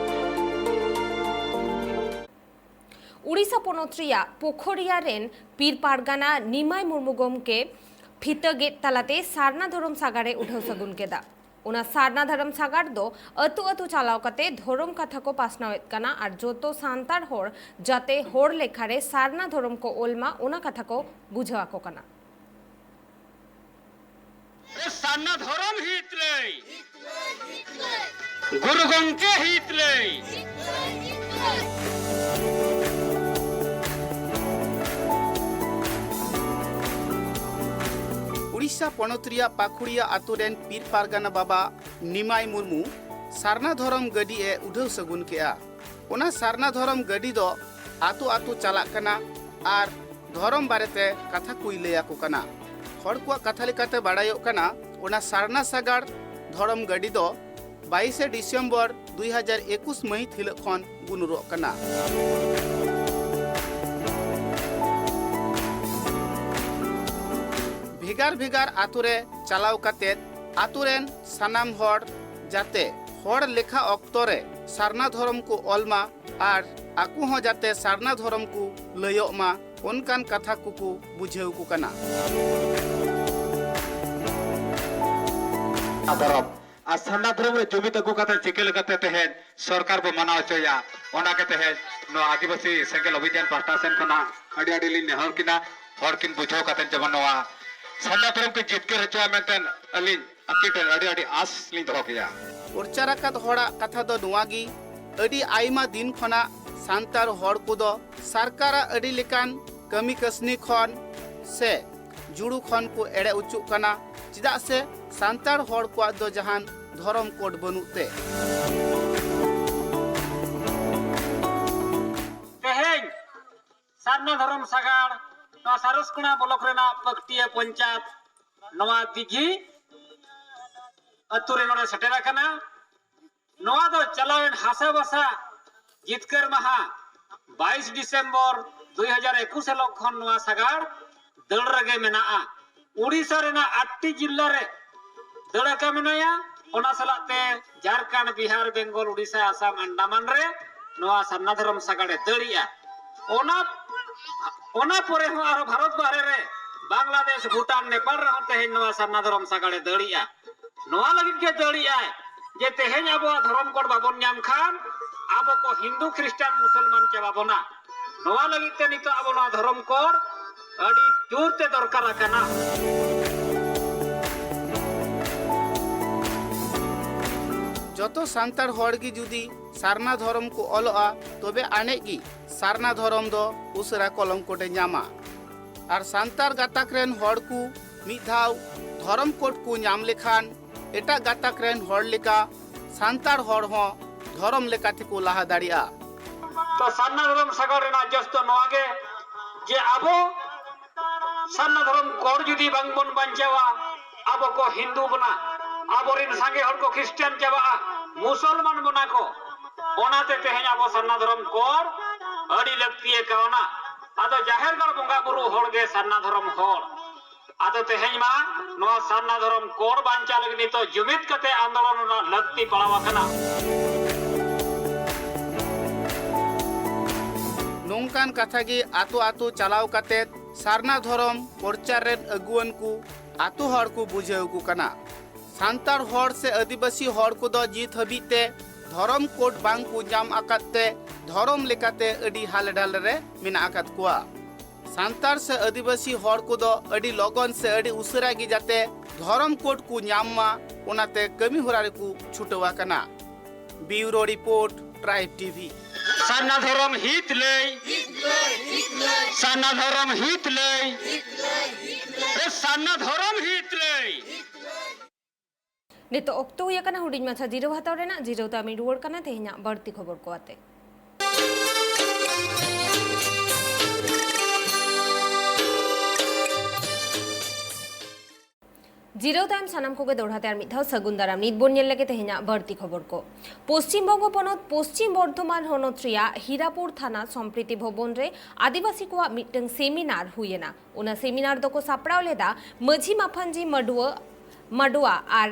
ᱩᱲᱤᱥᱥᱟ ᱯᱚᱱᱚᱛ ᱨᱮᱭᱟᱜ ᱯᱳᱠᱷᱚᱨᱤᱭᱟ ᱨᱮᱱ ᱯᱤᱨ ᱯᱟᱨᱜᱟᱱᱟ ᱱᱤᱢᱟᱭ ᱢᱩᱨᱢᱩ ᱜᱚᱢᱠᱮ ᱯᱷᱤᱛᱟᱹ ᱜᱮᱫ ᱛᱟᱞᱟᱛᱮ ᱥᱟᱨᱱᱟ ᱫᱷᱚᱨᱚᱢ ᱥᱟᱜᱟᱲᱮ ᱩᱰᱷᱟᱹᱣ ᱥᱟᱹᱜᱩᱱ ᱠᱮᱫᱟ᱾ ᱚᱱᱟ ᱥᱟᱨᱱᱟ ᱫᱷᱚᱨᱚᱢ ᱥᱟᱜᱟᱲ ᱫᱚ ᱟᱹᱛᱩ ᱟᱹᱛᱩ ᱪᱟᱞᱟᱣ ᱠᱟᱛᱮ ᱫᱷᱚᱨᱚᱢ ᱠᱟᱛᱷᱟ ᱠᱚ ᱯᱟᱥᱱᱟᱣᱮᱫ ᱠᱟᱱᱟ ᱟᱨ ᱡᱚᱛᱚ ᱥᱟᱱᱛᱟᱲ ᱦᱚᱲ ᱡᱟᱛᱮ ᱦᱚᱲ ᱞᱮᱠᱷᱟ ᱨᱮ ᱥᱟᱨᱱᱟ ᱫᱷᱚᱨᱚᱢ ᱠᱚ ᱚᱞ ᱢᱟ, ᱚᱱᱟ ᱠᱟᱛᱷᱟ ᱠᱚ ᱵᱩᱡᱷᱟᱹᱣ ᱟᱠᱚ ᱠᱟᱱᱟ᱾ ᱥᱟᱨᱱᱟ ᱫᱷᱚᱨᱚᱢ ᱦᱤᱛ ᱞᱟᱹᱭ, ᱜᱩᱨᱩ ᱜᱚᱢᱠᱮ ᱦᱤᱛ ᱞᱟᱹᱭ᱾ ᱩᱲᱤᱥᱥᱟ ᱯᱚᱱᱚᱛ ᱨᱮᱭᱟᱜ ᱯᱟᱠᱷᱩᱲᱤᱭᱟ ᱟᱛᱳ ᱨᱮᱱ ᱯᱤᱨ ᱯᱟᱨᱜᱟᱱᱟ ᱵᱟᱵᱟ ᱱᱤᱢᱟᱭ ᱢᱩᱨᱢᱩ ᱥᱟᱨᱱᱟ ᱫᱷᱚᱨᱚᱢ ᱜᱟᱹᱰᱤ ᱮ ᱩᱰᱷᱟᱹᱣ ᱥᱟᱹᱜᱩᱱ ᱠᱮᱜᱼᱟ᱾ ᱚᱱᱟ ᱥᱟᱨᱱᱟ ᱫᱷᱚᱨᱚᱢ ᱜᱟᱹᱰᱤ ᱫᱚ ᱟᱛᱳ ᱟᱛᱳ ᱪᱟᱞᱟᱜ ᱠᱟᱱᱟ ᱟᱨ ᱫᱷᱚᱨᱚᱢ ᱵᱟᱨᱮᱛᱮ ᱠᱟᱛᱷᱟ ᱠᱚᱭ ᱞᱟᱹᱭ ᱟᱠᱚ ᱠᱟᱱᱟ᱾ ᱦᱚᱲ ᱠᱚᱣᱟᱜ ᱠᱟᱛᱷᱟ ᱞᱮᱠᱟᱛᱮ ᱵᱟᱲᱟᱭᱚᱜ ᱠᱟᱱᱟ, ᱚᱱᱟ ᱥᱟᱨᱱᱟ ᱥᱟᱜᱟᱲ ᱫᱷᱚᱨᱚᱢ ᱜᱟᱹᱰᱤ ᱫᱚ ᱵᱟᱭᱤᱥᱮ ᱰᱤᱥᱮᱢᱵᱚᱨ ᱫᱩᱭ ᱦᱟᱡᱟᱨ ᱮᱠᱩᱥ ᱢᱟᱹᱦᱤᱛ ᱦᱤᱞᱳᱜ ᱠᱷᱚᱱ ᱜᱩᱱᱩᱨᱚᱜ ᱠᱟᱱᱟ᱾ ᱵᱷᱮᱜᱟᱨ ᱵᱷᱮᱜᱟᱨ ᱟᱛᱳ ᱨᱮ ᱪᱟᱞᱟᱣ ᱠᱟᱛᱮ ᱟᱛᱳ ᱨᱮᱱ ᱥᱟᱱᱟᱢ ᱦᱚᱲ ᱡᱟᱛᱮ ᱦᱚᱲ ᱞᱮᱠᱷᱟ ᱚᱠᱛᱚ ᱨᱮ ᱥᱟᱨᱱᱟ ᱫᱷᱚᱨᱚᱢ ᱠᱚ ᱚᱞ ᱢᱟ ᱟᱨ ᱟᱠᱚ ᱦᱚᱸ ᱡᱟᱛᱮ ᱥᱟᱨᱱᱟ ᱫᱷᱚᱨᱚᱢ ᱠᱚ ᱞᱟᱹᱭᱚᱜ ᱢᱟ, ᱚᱱᱠᱟᱱ ᱠᱟᱛᱷᱟ ᱠᱚᱠᱚ ᱵᱩᱡᱷᱟᱹᱣ ᱠᱚ ᱠᱟᱱᱟ᱾ ᱫᱷᱚᱨᱚᱢ ᱟᱨ ᱥᱟᱨᱱᱟ ᱫᱷᱚᱨᱚᱢ ᱨᱮ ᱡᱩᱢᱤᱫ ᱟᱹᱜᱩ ᱠᱟᱛᱮ ᱪᱤᱠᱟᱹ ᱞᱮᱠᱟᱛᱮ ᱛᱮᱦᱮᱧ ᱥᱚᱨᱠᱟᱨ ᱵᱚ ᱢᱟᱱᱟᱣ ᱦᱚᱪᱚᱭᱟ, ᱚᱱᱟᱜᱮ ᱛᱮᱦᱮᱧ ᱱᱚᱣᱟ ᱟᱹᱫᱤᱵᱟᱹᱥᱤ ᱥᱮᱸᱜᱮᱞ ᱚᱵᱷᱤᱡᱟᱱ ᱯᱟᱦᱴᱟ ᱥᱮᱱ ᱠᱷᱚᱱᱟᱜ ᱟᱹᱰᱤ ᱟᱹᱰᱤ ᱞᱤᱧ ᱱᱮᱦᱚᱨ ᱠᱤᱱᱟ, ᱦᱚᱲ ᱠᱤᱱ ᱵᱩᱡᱷᱟᱹᱣ ᱠᱟᱛᱮ ᱡᱮᱢᱚᱱ ᱱᱚᱣᱟ ᱥᱟᱨᱱᱟ ᱫᱷᱚᱨᱚᱢ ᱠᱤᱱ ᱡᱤᱛᱠᱟᱹᱨ ᱦᱚᱪᱚᱭᱟ ᱢᱮᱱᱛᱮ ᱟᱹᱞᱤᱧ ᱟᱹᱠᱤᱱ ᱴᱷᱮᱱ ᱟᱹᱰᱤ ᱟᱹᱰᱤ ᱟᱸᱥ ᱞᱤᱧ ᱫᱚᱦᱚ ᱠᱮᱭᱟ᱾ ᱯᱨᱚᱪᱟᱨ ᱟᱠᱟᱫ ᱦᱚᱲᱟᱜ ᱠᱟᱛᱷᱟ ᱫᱚ ᱱᱚᱣᱟ ᱜᱮ, ᱟᱹᱰᱤ ᱟᱭᱢᱟ ᱫᱤᱱ ᱠᱷᱚᱱᱟᱜ ᱥᱟᱱᱛᱟᱲ ᱦᱚᱲ ᱠᱚᱫᱚ ᱥᱚᱨᱠᱟᱨᱟᱜ ᱟᱹᱰᱤ ᱞᱮᱠᱟᱱ ᱠᱟᱹᱢᱤ ᱠᱟᱹᱥᱱᱤ ᱠᱷᱚᱱ ᱥᱮ ᱡᱩᱲᱩ ᱠᱷᱚᱱ ᱠᱚ ᱮᱲᱮ ᱚᱪᱚᱜ ᱠᱟᱱᱟ, ᱪᱮᱫᱟᱜ ᱥᱮ ᱥᱟᱱᱛᱟᱲ ᱦᱚᱲ ᱠᱚᱣᱟᱜ ᱫᱚ ᱡᱟᱦᱟᱱ ᱫᱷᱚᱨᱚᱢ ᱠᱳᱰ ᱵᱟᱹᱱᱩᱜ ᱛᱮ᱾ ᱛᱮᱦᱮᱧ ᱥᱟᱨᱱᱟ ᱫᱷᱚᱨᱚᱢ ᱥᱟᱜᱟᱲ ᱱᱚᱣᱟ ᱥᱟᱨᱚᱥᱠᱚᱬᱟ ᱵᱞᱚᱠ ᱨᱮᱱᱟᱜ ᱯᱟᱹᱠᱴᱤᱭᱟᱹ ᱯᱚᱧᱪᱟᱭᱮᱛ ᱱᱚᱣᱟ ᱫᱤᱜᱷᱤ ᱟᱹᱛᱩ ᱨᱮ ᱱᱚᱰᱮ ᱥᱮᱴᱮᱨ ᱟᱠᱟᱱᱟ᱾ ᱱᱚᱣᱟ ᱫᱚ ᱪᱟᱞᱟᱣᱮᱱ ᱦᱟᱥᱟ ᱵᱷᱟᱥᱟ ᱡᱤᱛᱠᱟᱹᱨ ᱢᱟᱦᱟ ᱵᱟᱭᱤᱥ ᱰᱤᱥᱮᱢᱵᱚᱨ ᱫᱩᱭ ᱦᱟᱡᱟᱨ ᱮᱠᱩᱥ ᱦᱤᱞᱳᱜ ᱠᱷᱚᱱ ᱱᱚᱣᱟ ᱥᱟᱜᱟᱲ ᱫᱟᱹᱲ ᱨᱮᱜᱮ ᱢᱮᱱᱟᱜᱼᱟ᱾ ᱩᱲᱤᱥᱥᱟ ᱨᱮᱱᱟᱜ ᱟᱴᱴᱤ ᱡᱤᱞᱞᱟ ᱨᱮ ᱫᱟᱹᱲ ᱟᱠᱟ ᱢᱮᱱᱟᱭᱟ᱾ ᱚᱱᱟ ᱥᱟᱞᱟᱜ ᱛᱮ ᱡᱷᱟᱲᱠᱷᱚᱸᱰ, ᱵᱤᱦᱟᱨ, ᱵᱮᱝᱜᱚᱞ, ᱩᱲᱤᱥᱥᱟ, ᱟᱥᱟᱢ, ᱟᱱᱰᱟᱢᱟᱱ ᱨᱮ ᱱᱚᱣᱟ ᱥᱟᱨᱱᱟ ᱫᱷᱚᱨᱚᱢ ᱥᱟᱜᱟᱲᱮ ᱫᱟᱹᱲᱮᱜᱼᱟ᱾ ᱚᱱᱟ, ᱚᱱᱟ ᱯᱚᱨᱮ ᱦᱚᱸ ᱟᱨᱦᱚᱸ ᱵᱷᱟᱨᱚᱛ ᱵᱟᱦᱨᱮ ᱨᱮ ᱵᱟᱝᱞᱟᱫᱮᱥ, ᱵᱷᱩᱴᱟᱱ, ᱱᱮᱯᱟᱞ ᱨᱮᱦᱚᱸ ᱛᱮᱦᱮᱧ ᱱᱚᱣᱟ ᱥᱟᱨᱱᱟ ᱫᱷᱚᱨᱚᱢ ᱥᱟᱜᱟᱲᱮ ᱫᱟᱹᱲᱮᱜᱼᱟ᱾ ᱱᱚᱣᱟ ᱞᱟᱹᱜᱤᱫ ᱜᱮ ᱫᱟᱹᱲᱤᱜ ᱟᱭ ᱡᱮ ᱛᱮᱦᱮᱧ ᱟᱵᱚᱣᱟᱜ ᱫᱷᱚᱨᱚᱢ ᱠᱳᱰ ᱵᱟᱵᱚᱱ ᱧᱟᱢ ᱠᱷᱟᱱ ᱟᱵᱚ ᱠᱚ ᱦᱤᱱᱫᱩ ᱠᱷᱨᱤᱥᱴᱟᱱ ᱢᱩᱥᱚᱞᱢᱟᱱ ᱪᱟᱵᱟ ᱵᱚᱱᱟ᱾ ᱱᱚᱣᱟ ᱞᱟᱹᱜᱤᱫ ᱛᱮ ᱱᱤᱛᱚᱜ ᱟᱵᱚ ᱱᱚᱣᱟ ᱫᱷᱚᱨᱚᱢ ᱠᱳᱰ ᱟᱹᱰᱤ ᱡᱳᱨ ᱛᱮ ᱫᱚᱨᱠᱟᱨ ᱟᱠᱟᱱᱟ᱾ ᱡᱚᱛᱚ ᱥᱟᱱᱛᱟᱲ ᱦᱚᱲ ᱜᱮ ᱡᱩᱫᱤ ᱥᱟᱨᱱᱟ ᱫᱷᱚᱨᱚᱢ ᱠᱚ ᱚᱞᱚᱜᱼᱟ, ᱛᱚᱵᱮ ᱟᱹᱱᱤᱡ ᱜᱮ ᱥᱟᱨᱱᱟ ᱫᱷᱚᱨᱚᱢ ᱫᱚ ᱩᱥᱟᱹᱨᱟ ᱠᱚᱞᱚᱢ ᱠᱳᱰ ᱮ ᱧᱟᱢᱟ᱾ ᱟᱨ ᱥᱟᱱᱛᱟᱲ ᱜᱟᱛᱟᱠ ᱨᱮᱱ ᱦᱚᱲ ᱠᱚ ᱢᱤᱫ ᱫᱷᱟᱣ ᱫᱷᱚᱨᱚᱢ ᱠᱳᱰ ᱠᱚ ᱧᱟᱢ ᱞᱮᱠᱷᱟᱱ, ᱮᱴᱟᱜ ᱜᱟᱛᱟᱠ ᱨᱮᱱ ᱦᱚᱲ ᱞᱮᱠᱟ ᱥᱟᱱᱛᱟᱲ ᱦᱚᱲ ᱦᱚᱸ ᱫᱷᱚᱨᱚᱢ ᱞᱮᱠᱟ ᱛᱮᱠᱚ ᱞᱟᱦᱟ ᱫᱟᱲᱮᱭᱟᱜᱼᱟ᱾ ᱛᱚ ᱥᱟᱨᱱᱟ ᱫᱷᱚᱨᱚᱢ ᱥᱟᱜᱟᱲ ᱨᱮᱱᱟᱜ ᱡᱚᱥ ᱫᱚ ᱱᱚᱣᱟ ᱜᱮ ᱡᱮ ᱟᱵᱚ ᱥᱟᱨᱱᱟ ᱫᱷᱚᱨᱚᱢ ᱠᱳᱰ ᱡᱩᱫᱤ ᱵᱟᱝ ᱵᱚᱱ ᱵᱟᱧᱪᱟᱣᱟ, ᱟᱵᱚ ᱠᱚ ᱦᱤᱱᱫᱩ ᱵᱚᱱᱟ, ᱟᱵᱚᱨᱮᱱ ᱥᱟᱸᱜᱮ ᱦᱚᱲ ᱠᱚ ᱠᱷᱨᱤᱥᱴᱟᱱ ᱪᱟᱵᱟᱜᱼᱟ, ᱢᱩᱥᱚᱞᱢᱟᱱ ᱵᱚᱱᱟ ᱠᱚ᱾ ᱚᱱᱟᱛᱮ ᱛᱮᱦᱮᱧ ᱟᱵᱚ ᱥᱟᱨᱱᱟ ᱫᱷᱚᱨᱚᱢ ᱠᱳᱰ ᱟᱹᱰᱤ ᱞᱟᱹᱠᱛᱤ ᱟᱠᱟᱣᱱᱟ᱾ ᱟᱫᱚ ᱡᱟᱦᱮᱨ ᱜᱟᱲ ᱵᱚᱸᱜᱟ ᱵᱩᱨᱩ ᱦᱚᱲ ᱜᱮ ᱥᱟᱨᱱᱟ ᱫᱷᱚᱨᱚᱢ ᱦᱚᱲ᱾ ᱟᱫᱚ ᱛᱮᱦᱮᱧ ᱢᱟ ᱱᱚᱣᱟ ᱥᱟᱨᱱᱟ ᱫᱷᱚᱨᱚᱢ ᱠᱳᱰ ᱵᱟᱧᱪᱟᱣ ᱞᱟᱹᱜᱤᱫ ᱱᱤᱛᱚᱜ ᱡᱩᱢᱤᱫ ᱠᱟᱛᱮ ᱟᱱᱫᱳᱞᱚᱱ ᱨᱮᱱᱟᱜ ᱞᱟᱹᱠᱛᱤ ᱯᱟᱲᱟᱣ ᱟᱠᱟᱱᱟ᱾ ᱱᱚᱝᱠᱟᱱ ᱠᱟᱛᱷᱟ ᱜᱮ ᱟᱛᱳ ᱟᱛᱳ ᱪᱟᱞᱟᱣ ᱠᱟᱛᱮ ᱥᱟᱨᱱᱟ ᱫᱷᱚᱨᱚᱢ ᱯᱨᱚᱪᱟᱨ ᱨᱮᱱ ᱟᱹᱜᱩᱣᱟᱹᱱ ᱠᱚ ᱟᱛᱳ ᱦᱚᱲ ᱠᱚ ᱵᱩᱡᱷᱟᱹᱣ ᱠᱚ ᱠᱟᱱᱟ᱾ ᱥᱟᱱᱛᱟᱲ ᱦᱚᱲ ᱥᱮ ᱟᱹᱫᱤᱵᱟᱹᱥᱤ ᱦᱚᱲ ᱠᱚᱫᱚ ᱱᱤᱛ ᱦᱟᱹᱵᱤᱡ ᱛᱮ ᱫᱷᱚᱨᱚᱢ ᱠᱳᱰ ᱵᱟᱝ ᱠᱚ ᱧᱟᱢ ᱟᱠᱟᱫ ᱛᱮ ᱫᱷᱚᱨᱚᱢ ᱞᱮᱠᱟᱛᱮ ᱟᱹᱰᱤ ᱦᱟᱞᱮ ᱰᱟᱞᱮ ᱨᱮ ᱢᱮᱱᱟᱜ ᱟᱠᱟᱫ ᱠᱚᱣᱟ᱾ ᱥᱟᱱᱛᱟᱲ ᱥᱮ ᱟᱹᱫᱤᱵᱟᱹᱥᱤ ᱦᱚᱲ ᱠᱚᱫᱚ ᱟᱹᱰᱤ ᱞᱚᱜᱚᱱ ᱥᱮ ᱟᱹᱰᱤ ᱩᱥᱟᱹᱨᱟ ᱜᱮ ᱡᱟᱛᱮ ᱫᱷᱚᱨᱚᱢ ᱠᱳᱰ ᱠᱚ ᱧᱟᱢ ᱢᱟ, ᱚᱱᱟᱛᱮ ᱠᱟᱹᱢᱤ ᱦᱚᱨᱟ ᱨᱮᱠᱚ ᱪᱷᱩᱴᱟᱹᱣ ᱟᱠᱟᱱᱟ᱾ ᱵᱤᱭᱩᱨᱳ ᱨᱤᱯᱳᱨᱴ, ᱴᱨᱟᱭᱤᱵᱽ ᱴᱤᱵᱷᱤ᱾ ᱥᱟᱨᱱᱟ ᱫᱷᱚᱨᱚᱢ ᱦᱤᱛ ᱞᱟᱹᱭ, ᱥᱟᱨᱱᱟ ᱫᱷᱚᱨᱚᱢ ᱦᱤᱛ ᱞᱟᱹᱭ, ᱮ ᱥᱟᱨᱱᱟ ᱫᱷᱚᱨᱚᱢ ᱦᱤᱛ ᱞᱟᱹᱭ᱾ ᱱᱤᱛᱚᱜ ᱚᱠᱛᱚ ᱦᱩᱭ ᱟᱠᱟᱱᱟ ᱦᱩᱰᱤᱧ ᱢᱟᱪᱷᱟ ᱡᱤᱨᱟᱹᱣ ᱦᱟᱛᱟᱣ ᱨᱮᱱᱟᱜ᱾ ᱡᱤᱨᱟᱹᱣ ᱛᱟᱭᱚᱢ ᱤᱧ ᱨᱩᱣᱟᱹᱲ ᱠᱟᱱᱟ ᱛᱮᱦᱮᱧᱟᱜ ᱵᱟᱹᱲᱛᱤ ᱠᱷᱚᱵᱚᱨ ᱠᱚ ᱟᱛᱮ᱾ ᱡᱤᱨᱟᱹᱣ ᱛᱟᱭᱚᱢ ᱥᱟᱱᱟᱢ ᱠᱚᱜᱮ ᱫᱚᱲᱦᱟ ᱛᱮ ᱟᱨ ᱢᱤᱫ ᱫᱷᱟᱣ ᱥᱟᱹᱜᱩᱱ ᱫᱟᱨᱟᱢ᱾ ᱱᱤᱛ ᱵᱚᱱ ᱧᱮᱞ ᱞᱮᱜᱮ ᱛᱮᱦᱮᱧᱟᱜ ᱵᱟᱹᱲᱛᱤ ᱠᱷᱚᱵᱚᱨ ᱠᱚ᱾ ᱯᱚᱥᱪᱤᱢ ᱵᱚᱝᱜᱚ ᱯᱚᱱᱚᱛ ᱯᱚᱥᱪᱤᱢ ᱵᱚᱨᱫᱷᱚᱢᱟᱱ ᱦᱚᱱᱚᱛ ᱨᱮᱭᱟᱜ ᱦᱤᱨᱟᱯᱩᱨ ᱛᱷᱟᱱᱟ ᱥᱚᱢᱯᱨᱤᱛᱤ ᱵᱷᱚᱵᱚᱱ ᱨᱮ ᱟᱹᱫᱤᱵᱟᱹᱥᱤ ᱠᱚᱣᱟᱜ ᱢᱤᱫᱴᱟᱝ ᱥᱮᱢᱤᱱᱟᱨ ᱦᱩᱭᱮᱱᱟ᱾ ᱚᱱᱟ ᱥᱮᱢᱤᱱᱟᱨ ᱫᱚᱠᱚ ᱥᱟᱯᱲᱟᱣ ᱞᱮᱫᱟ ᱢᱟᱹᱡᱷᱤ ᱢᱟᱯᱷᱟᱱᱡᱤ ᱢᱟᱰᱣᱟ, ᱢᱟᱰᱣᱟ ᱟᱨ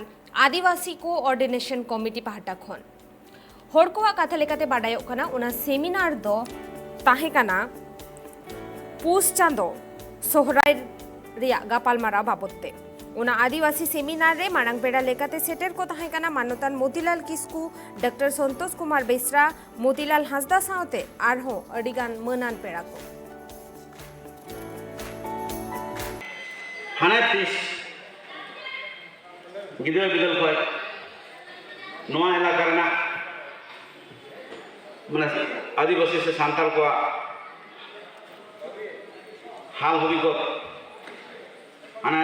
ᱟᱹᱫᱤᱵᱟᱹᱥᱤ ᱠᱳᱚᱨᱰᱤᱱᱮᱥᱚᱱ ᱠᱚᱢᱤᱴᱤ ᱯᱟᱦᱴᱟ ᱠᱷᱚᱱ᱾ ᱦᱚᱲ ᱠᱚᱣᱟᱜ ᱠᱟᱛᱷᱟ ᱞᱮᱠᱟᱛᱮ ᱵᱟᱰᱟᱭᱚᱜ ᱠᱟᱱᱟ, ᱚᱱᱟ ᱥᱮᱢᱤᱱᱟᱨ ᱫᱚ ᱛᱟᱦᱮᱸ ᱠᱟᱱᱟ ᱯᱩᱥ ᱪᱟᱸᱫᱚ ᱥᱚᱦᱨᱟᱭ ᱨᱮᱭᱟᱜ ᱜᱟᱯᱟᱞᱢᱟᱨᱟᱣ ᱵᱟᱵᱚᱫ ᱛᱮ᱾ ᱚᱱᱟ ᱟᱹᱫᱤᱵᱟᱹᱥᱤ ᱥᱮᱢᱤᱱᱟᱨ ᱨᱮ ᱢᱟᱨᱟᱝ ᱯᱮᱲᱟ ᱞᱮᱠᱟᱛᱮ ᱥᱮᱴᱮᱨ ᱠᱚ ᱛᱟᱦᱮᱸ ᱠᱟᱱᱟ ᱢᱟᱱᱚᱛᱟᱱ ᱢᱚᱛᱤᱞᱟᱞ ᱠᱤᱥᱠᱩ, ᱰᱚᱠᱴᱚᱨ ᱥᱚᱱᱛᱳᱥ ᱠᱩᱢᱟᱨ ᱵᱮᱥᱨᱟ, ᱢᱚᱛᱤᱞᱟᱞ ᱦᱟᱸᱥᱫᱟ ᱥᱟᱶᱛᱮ ᱟᱨᱦᱚᱸ ᱟᱹᱰᱤ ᱜᱟᱱ ᱢᱟᱹᱱᱟᱱ ᱯᱮᱲᱟ ᱠᱚ᱾ ᱦᱟᱱᱮ ᱛᱤᱥ ᱜᱤᱫᱽᱨᱟᱹ ᱵᱤᱫᱟᱹᱞ ᱠᱷᱚᱱ ᱱᱚᱣᱟ ᱮᱞᱟᱠᱟ ᱨᱮᱱᱟᱜ ᱢᱟᱱᱮ ᱟᱹᱫᱤᱵᱟᱹᱥᱤ ᱥᱮ ᱥᱟᱱᱛᱟᱲ ᱠᱚᱣᱟᱜ ᱦᱟᱞ ᱦᱟᱹᱵᱤ ᱠᱚ ᱦᱟᱱᱮ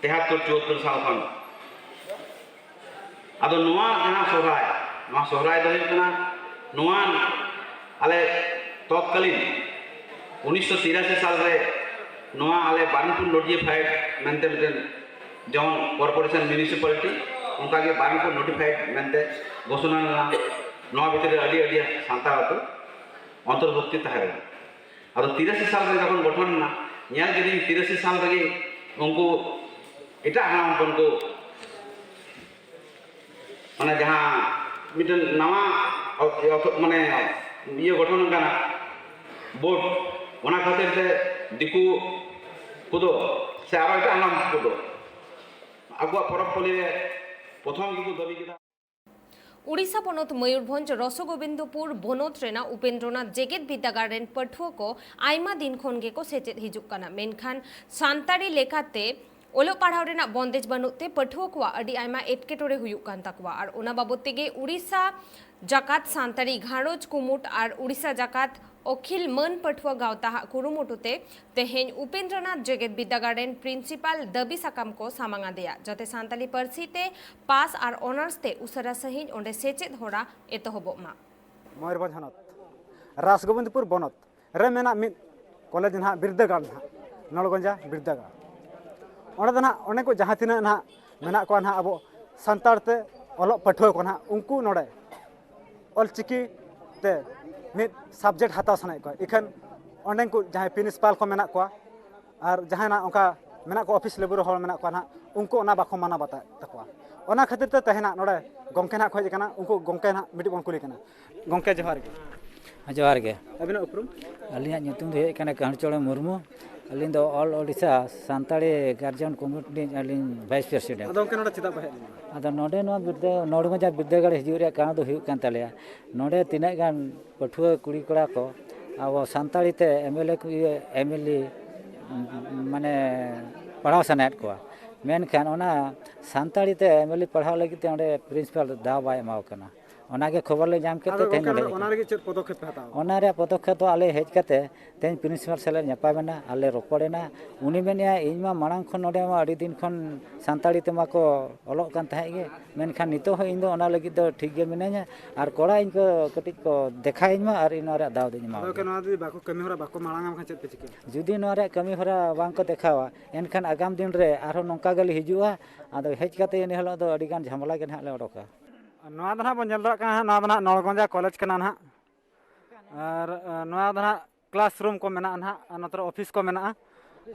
ᱛᱮᱦᱟᱛᱛᱳᱨ ᱪᱩᱣᱟᱛᱛᱳᱨ ᱥᱟᱞ ᱠᱷᱚᱱ᱾ ᱟᱫᱚ ᱱᱚᱣᱟ ᱡᱟᱦᱟᱸ ᱥᱚᱦᱨᱟᱭ, ᱱᱚᱣᱟ ᱥᱚᱦᱨᱟᱭ ᱫᱚ ᱦᱩᱭᱩᱜ ᱠᱟᱱᱟ ᱱᱚᱣᱟ ᱟᱞᱮ ᱛᱚᱛᱠᱟᱞᱤᱱ ᱩᱱᱤᱥᱥᱚ ᱛᱤᱨᱟᱥᱤ ᱥᱟᱞ ᱨᱮ ᱱᱚᱣᱟ ᱟᱞᱮ ᱵᱟᱨᱱᱯᱩᱨ ᱱᱳᱴᱤᱯᱷᱟᱭᱮᱰ ᱢᱮᱱᱛᱮ ᱢᱤᱫᱴᱮᱱ ᱡᱮᱢᱚᱱ ᱠᱚᱨᱯᱳᱨᱮᱥᱚᱱ ᱢᱤᱭᱩᱱᱤᱥᱤᱯᱟᱞᱤᱴᱤ ᱚᱱᱠᱟᱜᱮ ᱵᱟᱨᱱᱯᱩᱨ ᱱᱳᱴᱤᱯᱷᱟᱭᱮᱰ ᱢᱮᱱᱛᱮ ᱜᱷᱳᱥᱚᱱᱟ ᱞᱮᱱᱟ᱾ ᱱᱚᱣᱟ ᱵᱷᱤᱛᱨᱤ ᱨᱮ ᱟᱹᱰᱤ ᱟᱹᱰᱤ ᱥᱟᱱᱛᱟᱲ ᱟᱹᱛᱩ ᱚᱱᱛᱚᱨᱵᱷᱩᱠᱛᱤ ᱛᱟᱦᱮᱸ ᱞᱮᱱᱟ᱾ ᱟᱫᱚ ᱛᱤᱨᱟᱥᱤ ᱥᱟᱞ ᱨᱮ ᱡᱚᱠᱷᱚᱱ ᱜᱚᱴᱷᱚᱱ ᱮᱱᱟ, ᱧᱮᱞ ᱠᱤᱫᱟᱹᱧ ᱛᱤᱨᱟᱥᱤ ᱥᱟᱞ ᱨᱮᱜᱮ ᱩᱱᱠᱩ ᱮᱴᱟᱜ ᱦᱟᱲᱟᱢ ᱦᱚᱯᱚᱱ ᱠᱚ ᱢᱟᱱᱮ ᱡᱟᱦᱟᱸ ᱢᱤᱫᱴᱮᱱ ᱱᱟᱣᱟ ᱚ-, ᱚ-, ᱢᱟᱱᱮ ᱤᱭᱟᱹ ᱜᱚᱴᱷᱚᱱ ᱠᱟᱱᱟ ᱵᱳᱨᱰ, ᱚᱱᱟ ᱠᱷᱟᱹᱛᱤᱨ ᱛᱮ ᱫᱤᱠᱩ ᱠᱚᱫᱚ ᱥᱮ ᱟᱨᱚ ᱮᱴᱟᱜ ᱦᱟᱲᱟᱢ ᱠᱚᱫᱚ ᱟᱠᱚᱣᱟᱜ ᱯᱚᱨᱚᱵᱽ ᱯᱟᱹᱞᱤ ᱨᱮ ᱯᱨᱚᱛᱷᱚᱢ ᱜᱮᱠᱚ ᱫᱟᱹᱵᱤ ᱠᱮᱫᱟ᱾ ᱩᱲᱤᱥᱥᱟ ᱯᱚᱱᱚᱛ ᱢᱚᱭᱩᱨᱵᱷᱚᱸᱡᱽ ᱨᱚᱥᱚᱜᱳᱵᱤᱱᱫᱚᱯᱩᱨ ᱵᱚᱱᱚᱛ ᱨᱮᱱᱟᱜ ᱩᱯᱮᱱᱫᱨᱚᱱᱟᱛᱷ ᱡᱮᱜᱮᱛ ᱵᱤᱨᱫᱟᱹᱜᱟᱲ ᱨᱮᱱ ᱯᱟᱹᱴᱷᱩᱣᱟᱹ ᱠᱚ ᱟᱭᱢᱟ ᱫᱤᱱ ᱠᱷᱚᱱ ᱜᱮᱠᱚ ᱥᱮᱪᱮᱫ ᱦᱤᱡᱩᱜ ᱠᱟᱱᱟ, ᱢᱮᱱᱠᱷᱟᱱ ᱥᱟᱱᱛᱟᱲᱤ ᱞᱮᱠᱟᱛᱮ ᱚᱞᱚᱜ ᱯᱟᱲᱦᱟᱣ ᱨᱮᱱᱟᱜ ᱵᱚᱱᱫᱮᱡ ᱵᱟᱹᱱᱩᱜ ᱛᱮ ᱯᱟᱹᱴᱷᱩᱣᱟᱹ ᱠᱚᱣᱟᱜ ᱟᱹᱰᱤ ᱟᱭᱢᱟ ᱮᱴᱠᱮᱴᱚᱬᱮ ᱦᱩᱭᱩᱜ ᱠᱟᱱ ᱛᱟᱠᱚᱣᱟ᱾ ᱟᱨ ᱚᱱᱟ ᱵᱟᱵᱚᱛ ᱛᱮᱜᱮ ᱩᱲᱤᱥᱥᱟ ᱡᱟᱠᱟᱛ ᱥᱟᱱᱛᱟᱲᱤ ᱜᱷᱟᱨᱚᱸᱡᱽ ᱠᱩᱢᱩᱴ ᱟᱨ ᱩᱲᱤᱥᱥᱟ ᱡᱟᱠᱟᱛ ᱚᱠᱷᱤᱞ ᱢᱟᱹᱱ ᱯᱟᱹᱴᱷᱩᱣᱟᱹ ᱜᱟᱶᱛᱟ ᱦᱟᱜ ᱠᱩᱨᱩᱢᱩᱴᱩ ᱛᱮ ᱛᱮᱦᱮᱧ ᱩᱯᱮᱱᱫᱨᱚᱱᱟᱛᱷ ᱡᱮᱜᱮᱛ ᱵᱤᱨᱫᱟᱹᱜᱟᱲ ᱨᱮᱱ ᱯᱨᱤᱱᱥᱤᱯᱟᱞ ᱫᱟᱹᱵᱤ ᱥᱟᱠᱟᱢ ᱠᱚ ᱥᱟᱢᱟᱝ ᱟᱫᱮᱭᱟ, ᱡᱟᱛᱮ ᱥᱟᱱᱛᱟᱲᱤ ᱯᱟᱹᱨᱥᱤ ᱛᱮ ᱯᱟᱥ ᱟᱨ ᱚᱱᱟᱨᱥ ᱛᱮ ᱩᱥᱟᱹᱨᱟ ᱥᱟᱺᱦᱤᱡ ᱚᱸᱰᱮ ᱥᱮᱪᱮᱫ ᱦᱚᱨᱟ ᱮᱛᱚᱦᱚᱵᱚᱜ ᱢᱟ᱾ ᱢᱚᱭᱩᱨᱵᱷᱚᱸᱡᱽ ᱦᱚᱱᱚᱛ ᱨᱟᱥᱜᱳᱵᱤᱱᱫᱯᱩᱨ ᱵᱚᱱᱚᱛ ᱨᱮ ᱢᱮᱱᱟᱜ ᱢᱤᱫ ᱠᱚᱞᱮᱡᱽ ᱱᱟᱦᱟᱜ ᱵᱤᱨᱫᱟᱹᱜᱟᱲ ᱱᱟᱦᱟᱜ ᱱᱚᱞᱜᱚᱸᱡᱟ ᱵᱤᱨᱫᱟᱹᱜᱟᱲ᱾ ᱚᱸᱰᱮ ᱫᱚ ᱱᱟᱦᱟᱜ ᱚᱱᱮ ᱠᱚ ᱡᱟᱦᱟᱸ ᱛᱤᱱᱟᱹᱜ ᱱᱟᱦᱟᱜ ᱢᱮᱱᱟᱜ ᱠᱚᱣᱟ ᱱᱟᱦᱟᱜ ᱟᱵᱚ ᱥᱟᱱᱛᱟᱲ ᱛᱮ ᱚᱞᱚᱜ ᱯᱟᱹᱴᱷᱩᱣᱟᱹ ᱠᱚ ᱱᱟᱦᱟᱜ ᱩᱱᱠᱩ ᱱᱚᱰᱮ ᱚᱞᱪᱤᱠᱤ ᱛᱮ ᱢᱤᱫ ᱥᱟᱵᱡᱮᱠᱴ ᱦᱟᱛᱟᱣ ᱥᱟᱱᱟᱭᱮᱫ ᱠᱚᱣᱟ, ᱤᱠᱷᱟᱹᱱ ᱚᱸᱰᱮᱱ ᱠᱚ ᱡᱟᱦᱟᱸᱭ ᱯᱨᱤᱱᱥᱤᱯᱟᱞ ᱠᱚ ᱢᱮᱱᱟᱜ ᱠᱚᱣᱟ ᱟᱨ ᱡᱟᱦᱟᱸᱭ ᱱᱟᱜ ᱚᱱᱠᱟ ᱢᱮᱱᱟᱜ ᱠᱚᱣᱟ ᱚᱯᱷᱤᱥ ᱞᱮᱵᱮᱞ ᱨᱮ ᱦᱚᱲ ᱢᱮᱱᱟᱜ ᱠᱚᱣᱟ ᱱᱟᱦᱟᱜ, ᱩᱱᱠᱩ ᱚᱱᱟ ᱵᱟᱠᱚ ᱢᱟᱱᱟᱣ ᱵᱟᱛᱟᱣᱮᱫ ᱛᱟᱠᱚᱣᱟ᱾ ᱚᱱᱟ ᱠᱷᱟᱹᱛᱤᱨ ᱛᱮ ᱛᱮᱦᱮᱧ ᱱᱟᱜ ᱱᱚᱰᱮ ᱜᱚᱢᱠᱮ ᱱᱟᱦᱟᱜ ᱠᱚ ᱦᱮᱡ ᱟᱠᱟᱱᱟ, ᱩᱱᱠᱩ ᱜᱚᱢᱠᱮ ᱱᱟᱦᱟᱜ ᱢᱤᱫᱴᱤᱡ ᱵᱚᱱ ᱠᱩᱞᱤ ᱠᱟᱱᱟ᱾ ᱜᱚᱢᱠᱮ ᱡᱚᱦᱟᱨ ᱜᱮ᱾ ᱦᱮᱸ, ᱡᱚᱦᱟᱨ ᱜᱮ᱾ ᱟᱹᱵᱤᱱᱟᱜ ᱩᱯᱨᱩᱢ? ᱟᱹᱞᱤᱧᱟᱜ ᱧᱩᱛᱩᱢ ᱫᱚ ᱦᱩᱭᱩᱜ ᱠᱟᱱᱟ ᱠᱟᱹᱦᱩᱲ ᱪᱚᱬᱮ ᱢᱩᱨᱢᱩ᱾ ᱟᱹᱞᱤᱧ ᱫᱚ ᱚᱞ ᱳᱰᱤᱥᱟ ᱥᱟᱱᱛᱟᱲᱤ ᱜᱟᱨᱡᱮᱱ ᱠᱚᱢᱤᱴᱤ ᱨᱤᱱᱤᱡ ᱟᱹᱞᱤᱧ ᱵᱷᱟᱭᱤᱥ ᱯᱨᱮᱥᱤᱰᱮᱱᱴ᱾ ᱟᱫᱚ ᱜᱚᱢᱠᱮ, ᱱᱚᱰᱮ ᱪᱮᱫᱟᱜ ᱯᱮ ᱦᱮᱡ ᱞᱮᱱᱟ? ᱟᱫᱚ ᱱᱚᱰᱮ ᱱᱚᱣᱟ ᱵᱤᱨᱫᱟᱹᱜᱟᱲ ᱦᱤᱡᱩᱜ ᱨᱮᱭᱟᱜ ᱠᱟᱨᱚᱱ ᱫᱚ ᱦᱩᱭᱩᱜ ᱠᱟᱱ ᱛᱟᱞᱮᱭᱟ, ᱱᱚᱰᱮ ᱛᱤᱱᱟᱹᱜ ᱜᱟᱱ ᱯᱟᱹᱴᱷᱩᱣᱟᱹ ᱠᱩᱲᱤ ᱠᱚᱲᱟ ᱠᱚ ᱟᱵᱚ ᱥᱟᱱᱛᱟᱲᱤ ᱛᱮ ᱮᱢ ᱮᱞ ᱮ ᱠᱚ, ᱤᱭᱟᱹ, ᱮᱢ ᱮᱞ ᱮ, ᱢᱟᱱᱮ, ᱯᱟᱲᱦᱟᱣ ᱥᱟᱱᱟᱭᱮᱫ ᱠᱚᱣᱟ, ᱢᱮᱱᱠᱷᱟᱱ ᱚᱱᱟ ᱥᱟᱱᱛᱟᱲᱤ ᱛᱮ ᱮᱢ ᱮᱞ ᱮ ᱯᱟᱲᱦᱟᱣ ᱞᱟᱹᱜᱤᱫ ᱛᱮ ᱚᱸᱰᱮ ᱯᱨᱤᱱᱥᱤᱯᱟᱞ ᱫᱟᱣ ᱵᱟᱭ ᱮᱢᱟᱣ ᱠᱟᱱᱟ᱾ ᱚᱱᱟᱜᱮ ᱠᱷᱚᱵᱚᱨ ᱞᱮ ᱧᱟᱢ ᱠᱮᱫ ᱟᱫᱚ ᱛᱮ ᱛᱮᱦᱮᱧ ᱜᱚᱢᱠᱮ, ᱱᱚᱰᱮ ᱦᱮᱡ ᱚᱱᱟ ᱠᱟᱱᱟ᱾ ᱞᱟᱹᱜᱤᱫ ᱪᱮᱫ ᱯᱚᱫᱚᱠᱷᱮᱯ ᱯᱮ ᱦᱟᱛᱟᱣ? ᱚᱱᱟ ᱨᱮᱭᱟᱜ ᱯᱚᱫᱚᱠᱷᱮᱯ ᱫᱚ ᱟᱞᱮ ᱦᱮᱡ ᱠᱟᱛᱮ ᱛᱮᱦᱮᱧ ᱯᱨᱤᱱᱥᱤᱯᱟᱞ ᱥᱟᱞᱟᱜ ᱧᱟᱯᱟᱢ ᱮᱱᱟ, ᱟᱞᱮ ᱨᱚᱯᱚᱲ ᱮᱱᱟ᱾ ᱩᱱᱤ ᱢᱮᱱᱮᱫᱼᱟ, "ᱤᱧ ᱢᱟ ᱢᱟᱲᱟᱝ ᱠᱷᱚᱱ ᱱᱚᱰᱮ ᱢᱟ ᱟᱹᱰᱤ ᱫᱤᱱ ᱠᱷᱚᱱ ᱥᱟᱱᱛᱟᱲᱤ ᱛᱮᱢᱟ ᱠᱚ ᱚᱞᱚᱜ ᱠᱟᱱ ᱛᱟᱦᱮᱸᱫ ᱜᱮ, ᱢᱮᱱᱠᱷᱟᱱ ᱱᱤᱛᱚᱜ ᱦᱚᱸ ᱤᱧ ᱫᱚ ᱚᱱᱟ ᱞᱟᱹᱜᱤᱫ ᱫᱚ ᱴᱷᱤᱠ ᱜᱮ ᱢᱤᱱᱟᱹᱧᱟ, ᱟᱨ ᱠᱚᱲᱟ ᱤᱧ ᱠᱚ ᱠᱟᱹᱴᱤᱡ ᱠᱚ ᱫᱮᱠᱷᱟᱣᱟᱹᱧ ᱢᱟ ᱟᱨ ᱤᱧ ᱱᱚᱣᱟ ᱨᱮᱭᱟᱜ ᱫᱟᱣ ᱫᱚᱧ ᱮᱢᱟ ᱟᱫᱚ ᱠᱚᱣᱟ᱾" ᱜᱚᱢᱠᱮ, ᱱᱚᱣᱟ ᱡᱩᱫᱤ ᱵᱟᱠᱚ ᱠᱟᱹᱢᱤ ᱦᱚᱨᱟ ᱵᱟᱠᱚ ᱢᱟᱲᱟᱝᱟ, ᱮᱱᱠᱷᱟᱱ ᱪᱮᱫ ᱯᱮ ᱪᱤᱠᱟᱹᱭᱟ? ᱡᱩᱫᱤ ᱱᱚᱣᱟ ᱨᱮᱭᱟᱜ ᱠᱟᱹᱢᱤ ᱦᱚᱨᱟ ᱵᱟᱝ ᱠᱚ ᱫᱮᱠᱷᱟᱣᱟ, ᱮᱱᱠᱷᱟᱱ ᱟᱜᱟᱢ ᱫᱤᱱ ᱨᱮ ᱟᱨᱦᱚᱸ ᱱᱚᱝᱠᱟ ᱜᱮᱞᱮ ᱦᱤᱡᱩᱜᱼᱟ᱾ ᱟᱫᱚ ᱦᱮᱡ ᱠᱟᱛᱮ ᱤᱱᱟᱹ ᱦᱤᱞᱳᱜ ᱫᱚ ᱟᱹᱰᱤ ᱜᱟᱱ ᱡᱷᱟᱢᱮᱞᱟ ᱜᱮ ᱱᱟᱦᱟᱜ ᱞᱮ ᱚᱰᱚᱠᱟ᱾ ᱟᱨ ᱱᱚᱣᱟ ᱫᱚ ᱱᱟᱦᱟᱜ ᱵᱚᱱ ᱧᱮᱞ ᱫᱟᱲᱮᱭᱟᱜ ᱠᱟᱱᱟ ᱦᱟᱸᱜ, ᱱᱚᱣᱟ ᱫᱚ ᱱᱟᱦᱟᱜ ᱱᱚᱲᱜᱚᱸᱡᱟ ᱠᱚᱞᱮᱡᱽ ᱠᱟᱱᱟ ᱱᱟᱦᱟᱜ᱾ ᱟᱨ, ᱟᱨ ᱱᱚᱣᱟ ᱫᱚ ᱱᱟᱦᱟᱜ ᱠᱞᱟᱥ ᱨᱩᱢ ᱠᱚ ᱢᱮᱱᱟᱜᱼᱟ ᱱᱟᱦᱟᱜ, ᱟᱨ ᱱᱚᱛᱮ ᱨᱮ ᱚᱯᱷᱤᱥ ᱠᱚ ᱢᱮᱱᱟᱜᱼᱟ᱾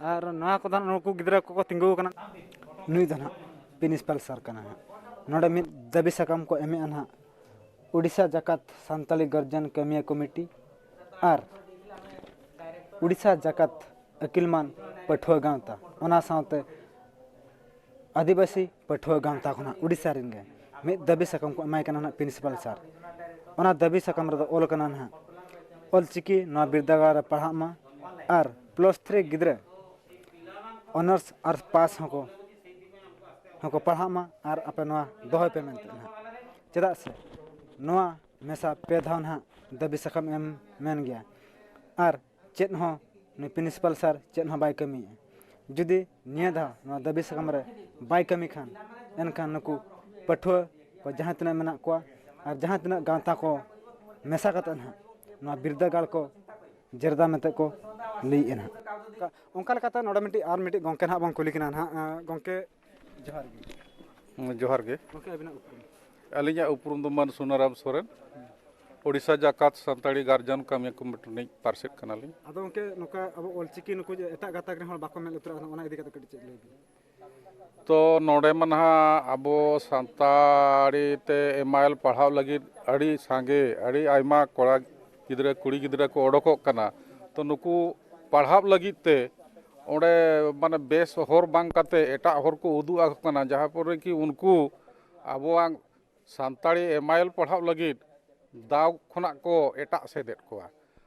ᱟᱨ ᱱᱚᱣᱟ ᱠᱚᱫᱚ ᱱᱟᱦᱟᱜ ᱱᱩᱠᱩ ᱜᱤᱫᱽᱨᱟᱹ ᱠᱚᱠᱚ ᱛᱤᱸᱜᱩ ᱟᱠᱟᱱᱟ᱾ ᱱᱩᱭ ᱫᱚ ᱱᱟᱦᱟᱜ ᱯᱨᱤᱱᱥᱤᱯᱟᱞ ᱥᱟᱨ ᱠᱟᱱᱟ ᱱᱟᱦᱟᱜ᱾ ᱱᱚᱰᱮ ᱢᱤᱫ ᱫᱟᱹᱵᱤ ᱥᱟᱠᱟᱢ ᱠᱚ ᱮᱢᱮᱜᱼᱟ ᱱᱟᱦᱟᱜ, ᱳᱰᱤᱥᱟ ᱡᱟᱠᱟᱛ ᱥᱟᱱᱛᱟᱲᱤ ᱜᱟᱨᱡᱮᱱ ᱠᱟᱹᱢᱤᱭᱟᱹ ᱠᱚᱢᱤᱴᱤ ᱟᱨ ᱳᱰᱤᱥᱟ ᱡᱟᱠᱟᱛ ᱟᱹᱠᱤᱞᱢᱟᱱ ᱯᱟᱹᱴᱷᱩᱣᱟᱹ ᱜᱟᱶᱛᱟ, ᱚᱱᱟ ᱥᱟᱶᱛᱮ ᱟᱹᱫᱤᱵᱟᱹᱥᱤ ᱯᱟᱹᱴᱷᱩᱣᱟᱹ ᱜᱟᱶᱛᱟ ᱠᱷᱚᱱᱟᱜ ᱳᱰᱤᱥᱟ ᱨᱮᱱ ᱜᱮ ᱢᱤᱫ ᱫᱟᱹᱵᱤ ᱥᱟᱠᱟᱢ ᱠᱚ ᱮᱢᱟᱭ ᱠᱟᱱᱟ ᱱᱟᱦᱟᱜ ᱯᱨᱤᱱᱥᱤᱯᱟᱞ ᱥᱟᱨ᱾ ᱚᱱᱟ ᱫᱟᱹᱵᱤ ᱥᱟᱠᱟᱢ ᱨᱮᱫᱚ ᱚᱞ ᱠᱟᱱᱟ ᱱᱟᱦᱟᱜ, ᱚᱞᱪᱤᱠᱤ ᱱᱚᱣᱟ ᱵᱤᱨᱫᱟᱹᱜᱟᱲ ᱨᱮ ᱯᱟᱲᱦᱟᱜ ᱢᱟ ᱟᱨ ᱯᱞᱟᱥ ᱛᱷᱨᱤ ᱜᱤᱫᱽᱨᱟᱹ ᱚᱱᱟᱨᱥ ᱟᱨ ᱯᱟᱥ ᱦᱚᱸᱠᱚ, ᱦᱚᱸᱠᱚ ᱯᱟᱲᱦᱟᱜ ᱢᱟ ᱟᱨ ᱟᱯᱮ ᱱᱚᱣᱟ ᱫᱚᱦᱚᱭ ᱯᱮ ᱢᱮᱱᱛᱮ ᱱᱟᱦᱟᱜ᱾ ᱪᱮᱫᱟᱜ ᱥᱮ ᱱᱚᱣᱟ ᱢᱮᱥᱟ ᱯᱮ ᱫᱷᱟᱣ ᱱᱟᱦᱟᱜ ᱫᱟᱹᱵᱤ ᱥᱟᱠᱟᱢ ᱮᱢ ᱢᱮᱱ ᱜᱮᱭᱟ᱾ ᱟᱨ ᱪᱮᱫ ᱦᱚᱸ ᱱᱩᱭ ᱯᱨᱤᱱᱥᱤᱯᱟᱞ ᱥᱟᱨ ᱪᱮᱫ ᱦᱚᱸ ᱵᱟᱭ ᱠᱟᱹᱢᱤᱭᱮᱫᱼᱟ᱾ ᱡᱩᱫᱤ ᱱᱤᱭᱟᱹ ᱫᱷᱟᱣ ᱱᱚᱣᱟ ᱫᱟᱹᱵᱤ ᱥᱟᱠᱟᱢ ᱨᱮ ᱵᱟᱭ ᱠᱟᱹᱢᱤ ᱠᱷᱟᱱ, ᱮᱱᱠᱷᱟᱱ ᱱᱩᱠᱩ ᱯᱟᱹᱴᱷᱩᱣᱟᱹ ᱠᱚ ᱡᱟᱦᱟᱸ ᱛᱤᱱᱟᱹᱜ ᱢᱮᱱᱟᱜ ᱠᱚᱣᱟ ᱟᱨ ᱡᱟᱦᱟᱸ ᱛᱤᱱᱟᱹᱜ ᱜᱟᱶᱛᱟ ᱠᱚ ᱢᱮᱥᱟ ᱠᱟᱛᱮ ᱱᱟᱦᱟᱜ ᱱᱚᱣᱟ ᱵᱤᱨᱫᱟᱹᱜᱟᱲ ᱠᱚ ᱡᱮᱨᱫᱟ ᱢᱮᱱᱛᱮ ᱠᱚ ᱞᱟᱹᱭᱮᱫᱼᱟ ᱱᱟᱦᱟᱜ᱾ ᱚᱱᱠᱟ ᱞᱮᱠᱟᱛᱮ ᱱᱚᱰᱮ ᱢᱤᱫᱴᱤᱡ, ᱟᱨ ᱢᱤᱫᱴᱤᱡ ᱜᱚᱢᱠᱮ ᱱᱟᱦᱟᱜ ᱵᱚᱱ ᱠᱩᱞᱤ ᱠᱤᱱᱟ ᱱᱟᱦᱟᱜ᱾ ᱟᱸ, ᱜᱚᱢᱠᱮ, ᱡᱚᱦᱟᱨ ᱜᱮ᱾ ᱡᱚᱦᱟᱨ ᱜᱮ᱾ ᱜᱚᱢᱠᱮ, ᱟᱹᱵᱤᱱᱟᱜ ᱩᱯᱨᱩᱢ? ᱟᱹᱞᱤᱧᱟᱜ ᱩᱯᱨᱩᱢ ᱫᱚ ᱢᱟᱹᱱ ᱥᱩᱱᱟᱨᱟᱢ ᱥᱚᱨᱮᱱ, ᱳᱰᱤᱥᱟ ᱡᱟᱠᱟᱛ ᱥᱟᱱᱛᱟᱲᱤ ᱜᱟᱨᱡᱮᱱ ᱠᱟᱹᱢᱤᱭᱟᱹ ᱠᱚᱢᱤᱴᱤ ᱨᱤᱱᱤᱡ ᱯᱟᱨᱥᱮᱛ ᱠᱟᱱᱟᱞᱤᱧ᱾ ᱟᱫᱚ ᱜᱚᱢᱠᱮ, ᱱᱚᱝᱠᱟ ᱟᱵᱚ ᱚᱞᱪᱤᱠᱤ ᱱᱩᱠᱩ ᱡᱮ ᱮᱴᱟᱜ ᱜᱟᱛᱟᱠ ᱨᱮᱱ ᱦᱚᱲ ᱵᱟᱠᱚ ᱢᱮᱫ ᱞᱩᱛᱩᱨᱟᱜ ᱠᱟᱱᱟ, ᱚᱱᱟ ᱤᱫᱤ ᱠᱟᱛᱮ ᱠᱟᱹᱴᱤᱡ ᱪᱮᱫ ᱞᱟᱹᱭ ᱵᱤᱱ? ᱛᱚ ᱱᱚᱰᱮ ᱢᱟ ᱱᱟᱦᱟᱜ ᱟᱵᱚ ᱥᱟᱱᱛᱟᱲᱤ ᱛᱮ ᱮᱢ ᱟᱭ ᱮᱞ ᱯᱟᱲᱦᱟᱣ ᱞᱟᱹᱜᱤᱫ ᱟᱹᱰᱤ ᱥᱟᱸᱜᱮ, ᱟᱹᱰᱤ ᱟᱭᱢᱟ ᱠᱚᱲᱟ ᱜᱤᱫᱽᱨᱟᱹ, ᱠᱩᱲᱤ ᱜᱤᱫᱽᱨᱟᱹ ᱠᱚ ᱚᱰᱚᱠᱚᱜ ᱠᱟᱱᱟ᱾ ᱛᱚ ᱱᱩᱠᱩ ᱯᱟᱲᱦᱟᱣ ᱞᱟᱹᱜᱤᱫ ᱛᱮ ᱚᱸᱰᱮ ᱢᱟᱱᱮ ᱵᱮᱥ ᱦᱚᱨ ᱵᱟᱝ ᱠᱟᱛᱮ ᱮᱴᱟᱜ ᱦᱚᱨ ᱠᱚ ᱩᱫᱩᱜ ᱟᱠᱚ ᱠᱟᱱᱟ, ᱡᱟᱦᱟᱸ ᱯᱚᱨᱮ ᱠᱤ ᱩᱱᱠᱩ ᱟᱵᱚᱣᱟᱜ ᱥᱟᱱᱛᱟᱲᱤ ᱮᱢ ᱟᱭ ᱮᱞ ᱯᱟᱲᱦᱟᱜ ᱞᱟᱹᱜᱤᱫ ᱫᱟᱣ ᱠᱷᱚᱱᱟᱜ ᱠᱚ ᱮᱴᱟᱜ ᱥᱮᱫᱮᱫ ᱠᱚᱣᱟ᱾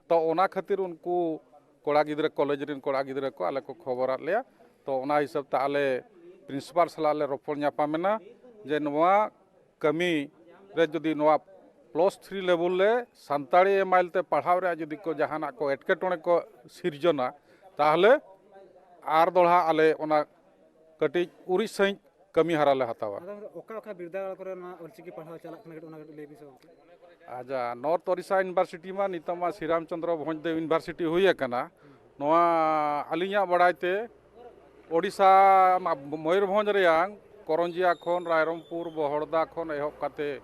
ᱛᱚ ᱚᱱᱟ ᱠᱷᱟᱹᱛᱤᱨ ᱩᱱᱠᱩ ᱠᱚᱲᱟ ᱜᱤᱫᱽᱨᱟᱹ, ᱠᱚᱞᱮᱡᱽ ᱨᱮᱱ ᱠᱚᱲᱟ ᱜᱤᱫᱽᱨᱟᱹ ᱠᱚ ᱟᱞᱮ ᱠᱚ ᱠᱷᱚᱵᱚᱨᱟᱫ ᱞᱮᱭᱟ᱾ ᱛᱚ ᱚᱱᱟ ᱦᱤᱥᱟᱹᱵ ᱛᱮ ᱟᱞᱮ ᱯᱨᱤᱱᱥᱤᱯᱟᱞ ᱥᱟᱞᱟᱜ ᱞᱮ ᱨᱚᱯᱚᱲ ᱧᱟᱯᱟᱢᱮᱱᱟ ᱡᱮ ᱱᱚᱣᱟ ᱠᱟᱹᱢᱤ ᱨᱮ ᱡᱩᱫᱤ ᱱᱚᱣᱟ ᱯᱞᱟᱥ ᱛᱷᱨᱤ ᱞᱮᱵᱮᱞ ᱨᱮ ᱥᱟᱱᱛᱟᱲᱤ ᱮᱢ ᱟᱭ ᱮᱞ ᱛᱮ ᱯᱟᱲᱦᱟᱣ ᱨᱮᱭᱟᱜ ᱡᱩᱫᱤ ᱠᱚ ᱡᱟᱦᱟᱱᱟᱜ ᱠᱚ ᱮᱴᱠᱮᱴᱚᱬᱮ ᱠᱚ ᱥᱤᱨᱡᱚᱱᱟ, ᱛᱟᱦᱚᱞᱮ ᱟᱨ ᱫᱚᱲᱦᱟ ᱟᱞᱮ ᱚᱱᱟ ᱠᱟᱹᱴᱤᱡ ᱩᱨᱤᱡ ᱥᱟᱺᱦᱤᱡ ᱠᱟᱹᱢᱤ ᱦᱟᱨᱟ ᱞᱮ ᱦᱟᱛᱟᱣᱟ᱾ ᱟᱫᱚ ᱚᱠᱟ ᱚᱠᱟ ᱵᱤᱨᱫᱟᱹᱜᱟᱲ ᱠᱚᱨᱮ ᱱᱚᱣᱟ ᱚᱞᱪᱤᱠᱤ ᱯᱟᱲᱦᱟᱣ ᱪᱟᱞᱟᱜ ᱠᱟᱱᱟ, ᱠᱟᱹᱴᱤᱡ ᱚᱱᱟ ᱠᱟᱹᱴᱤᱡ ᱞᱟᱹᱭ ᱵᱤᱱ ᱥᱮ ᱜᱚᱢᱠᱮ᱾ ᱟᱪᱪᱷᱟ, ᱱᱚᱨᱛᱷ ᱳᱰᱤᱥᱟ ᱤᱭᱩᱱᱤᱵᱷᱟᱨᱥᱤᱴᱤ ᱢᱟ ᱱᱤᱛᱚᱜ ᱢᱟ ᱥᱨᱤ ᱨᱟᱢᱪᱚᱸᱫᱽᱨᱚ ᱵᱷᱚᱸᱡᱽᱫᱮᱣ ᱤᱭᱩᱱᱤᱵᱷᱟᱨᱥᱤᱴᱤ ᱦᱩᱭ ᱟᱠᱟᱱᱟ᱾ ᱱᱚᱣᱟ ᱟᱹᱞᱤᱧᱟᱜ ᱵᱟᱲᱟᱭ ᱛᱮ ᱳᱰᱤᱥᱟ ᱢᱟ ᱢᱚᱭᱩᱨᱵᱷᱚᱸᱡᱽ ᱨᱮᱭᱟᱝ ᱠᱚᱨᱚᱧᱡᱤᱭᱟ ᱠᱷᱚᱱ, ᱨᱟᱭᱨᱚᱝᱯᱩᱨ, ᱵᱚᱦᱚᱲᱫᱟ ᱠᱷᱚᱱ ᱮᱦᱚᱵ ᱠᱟᱛᱮ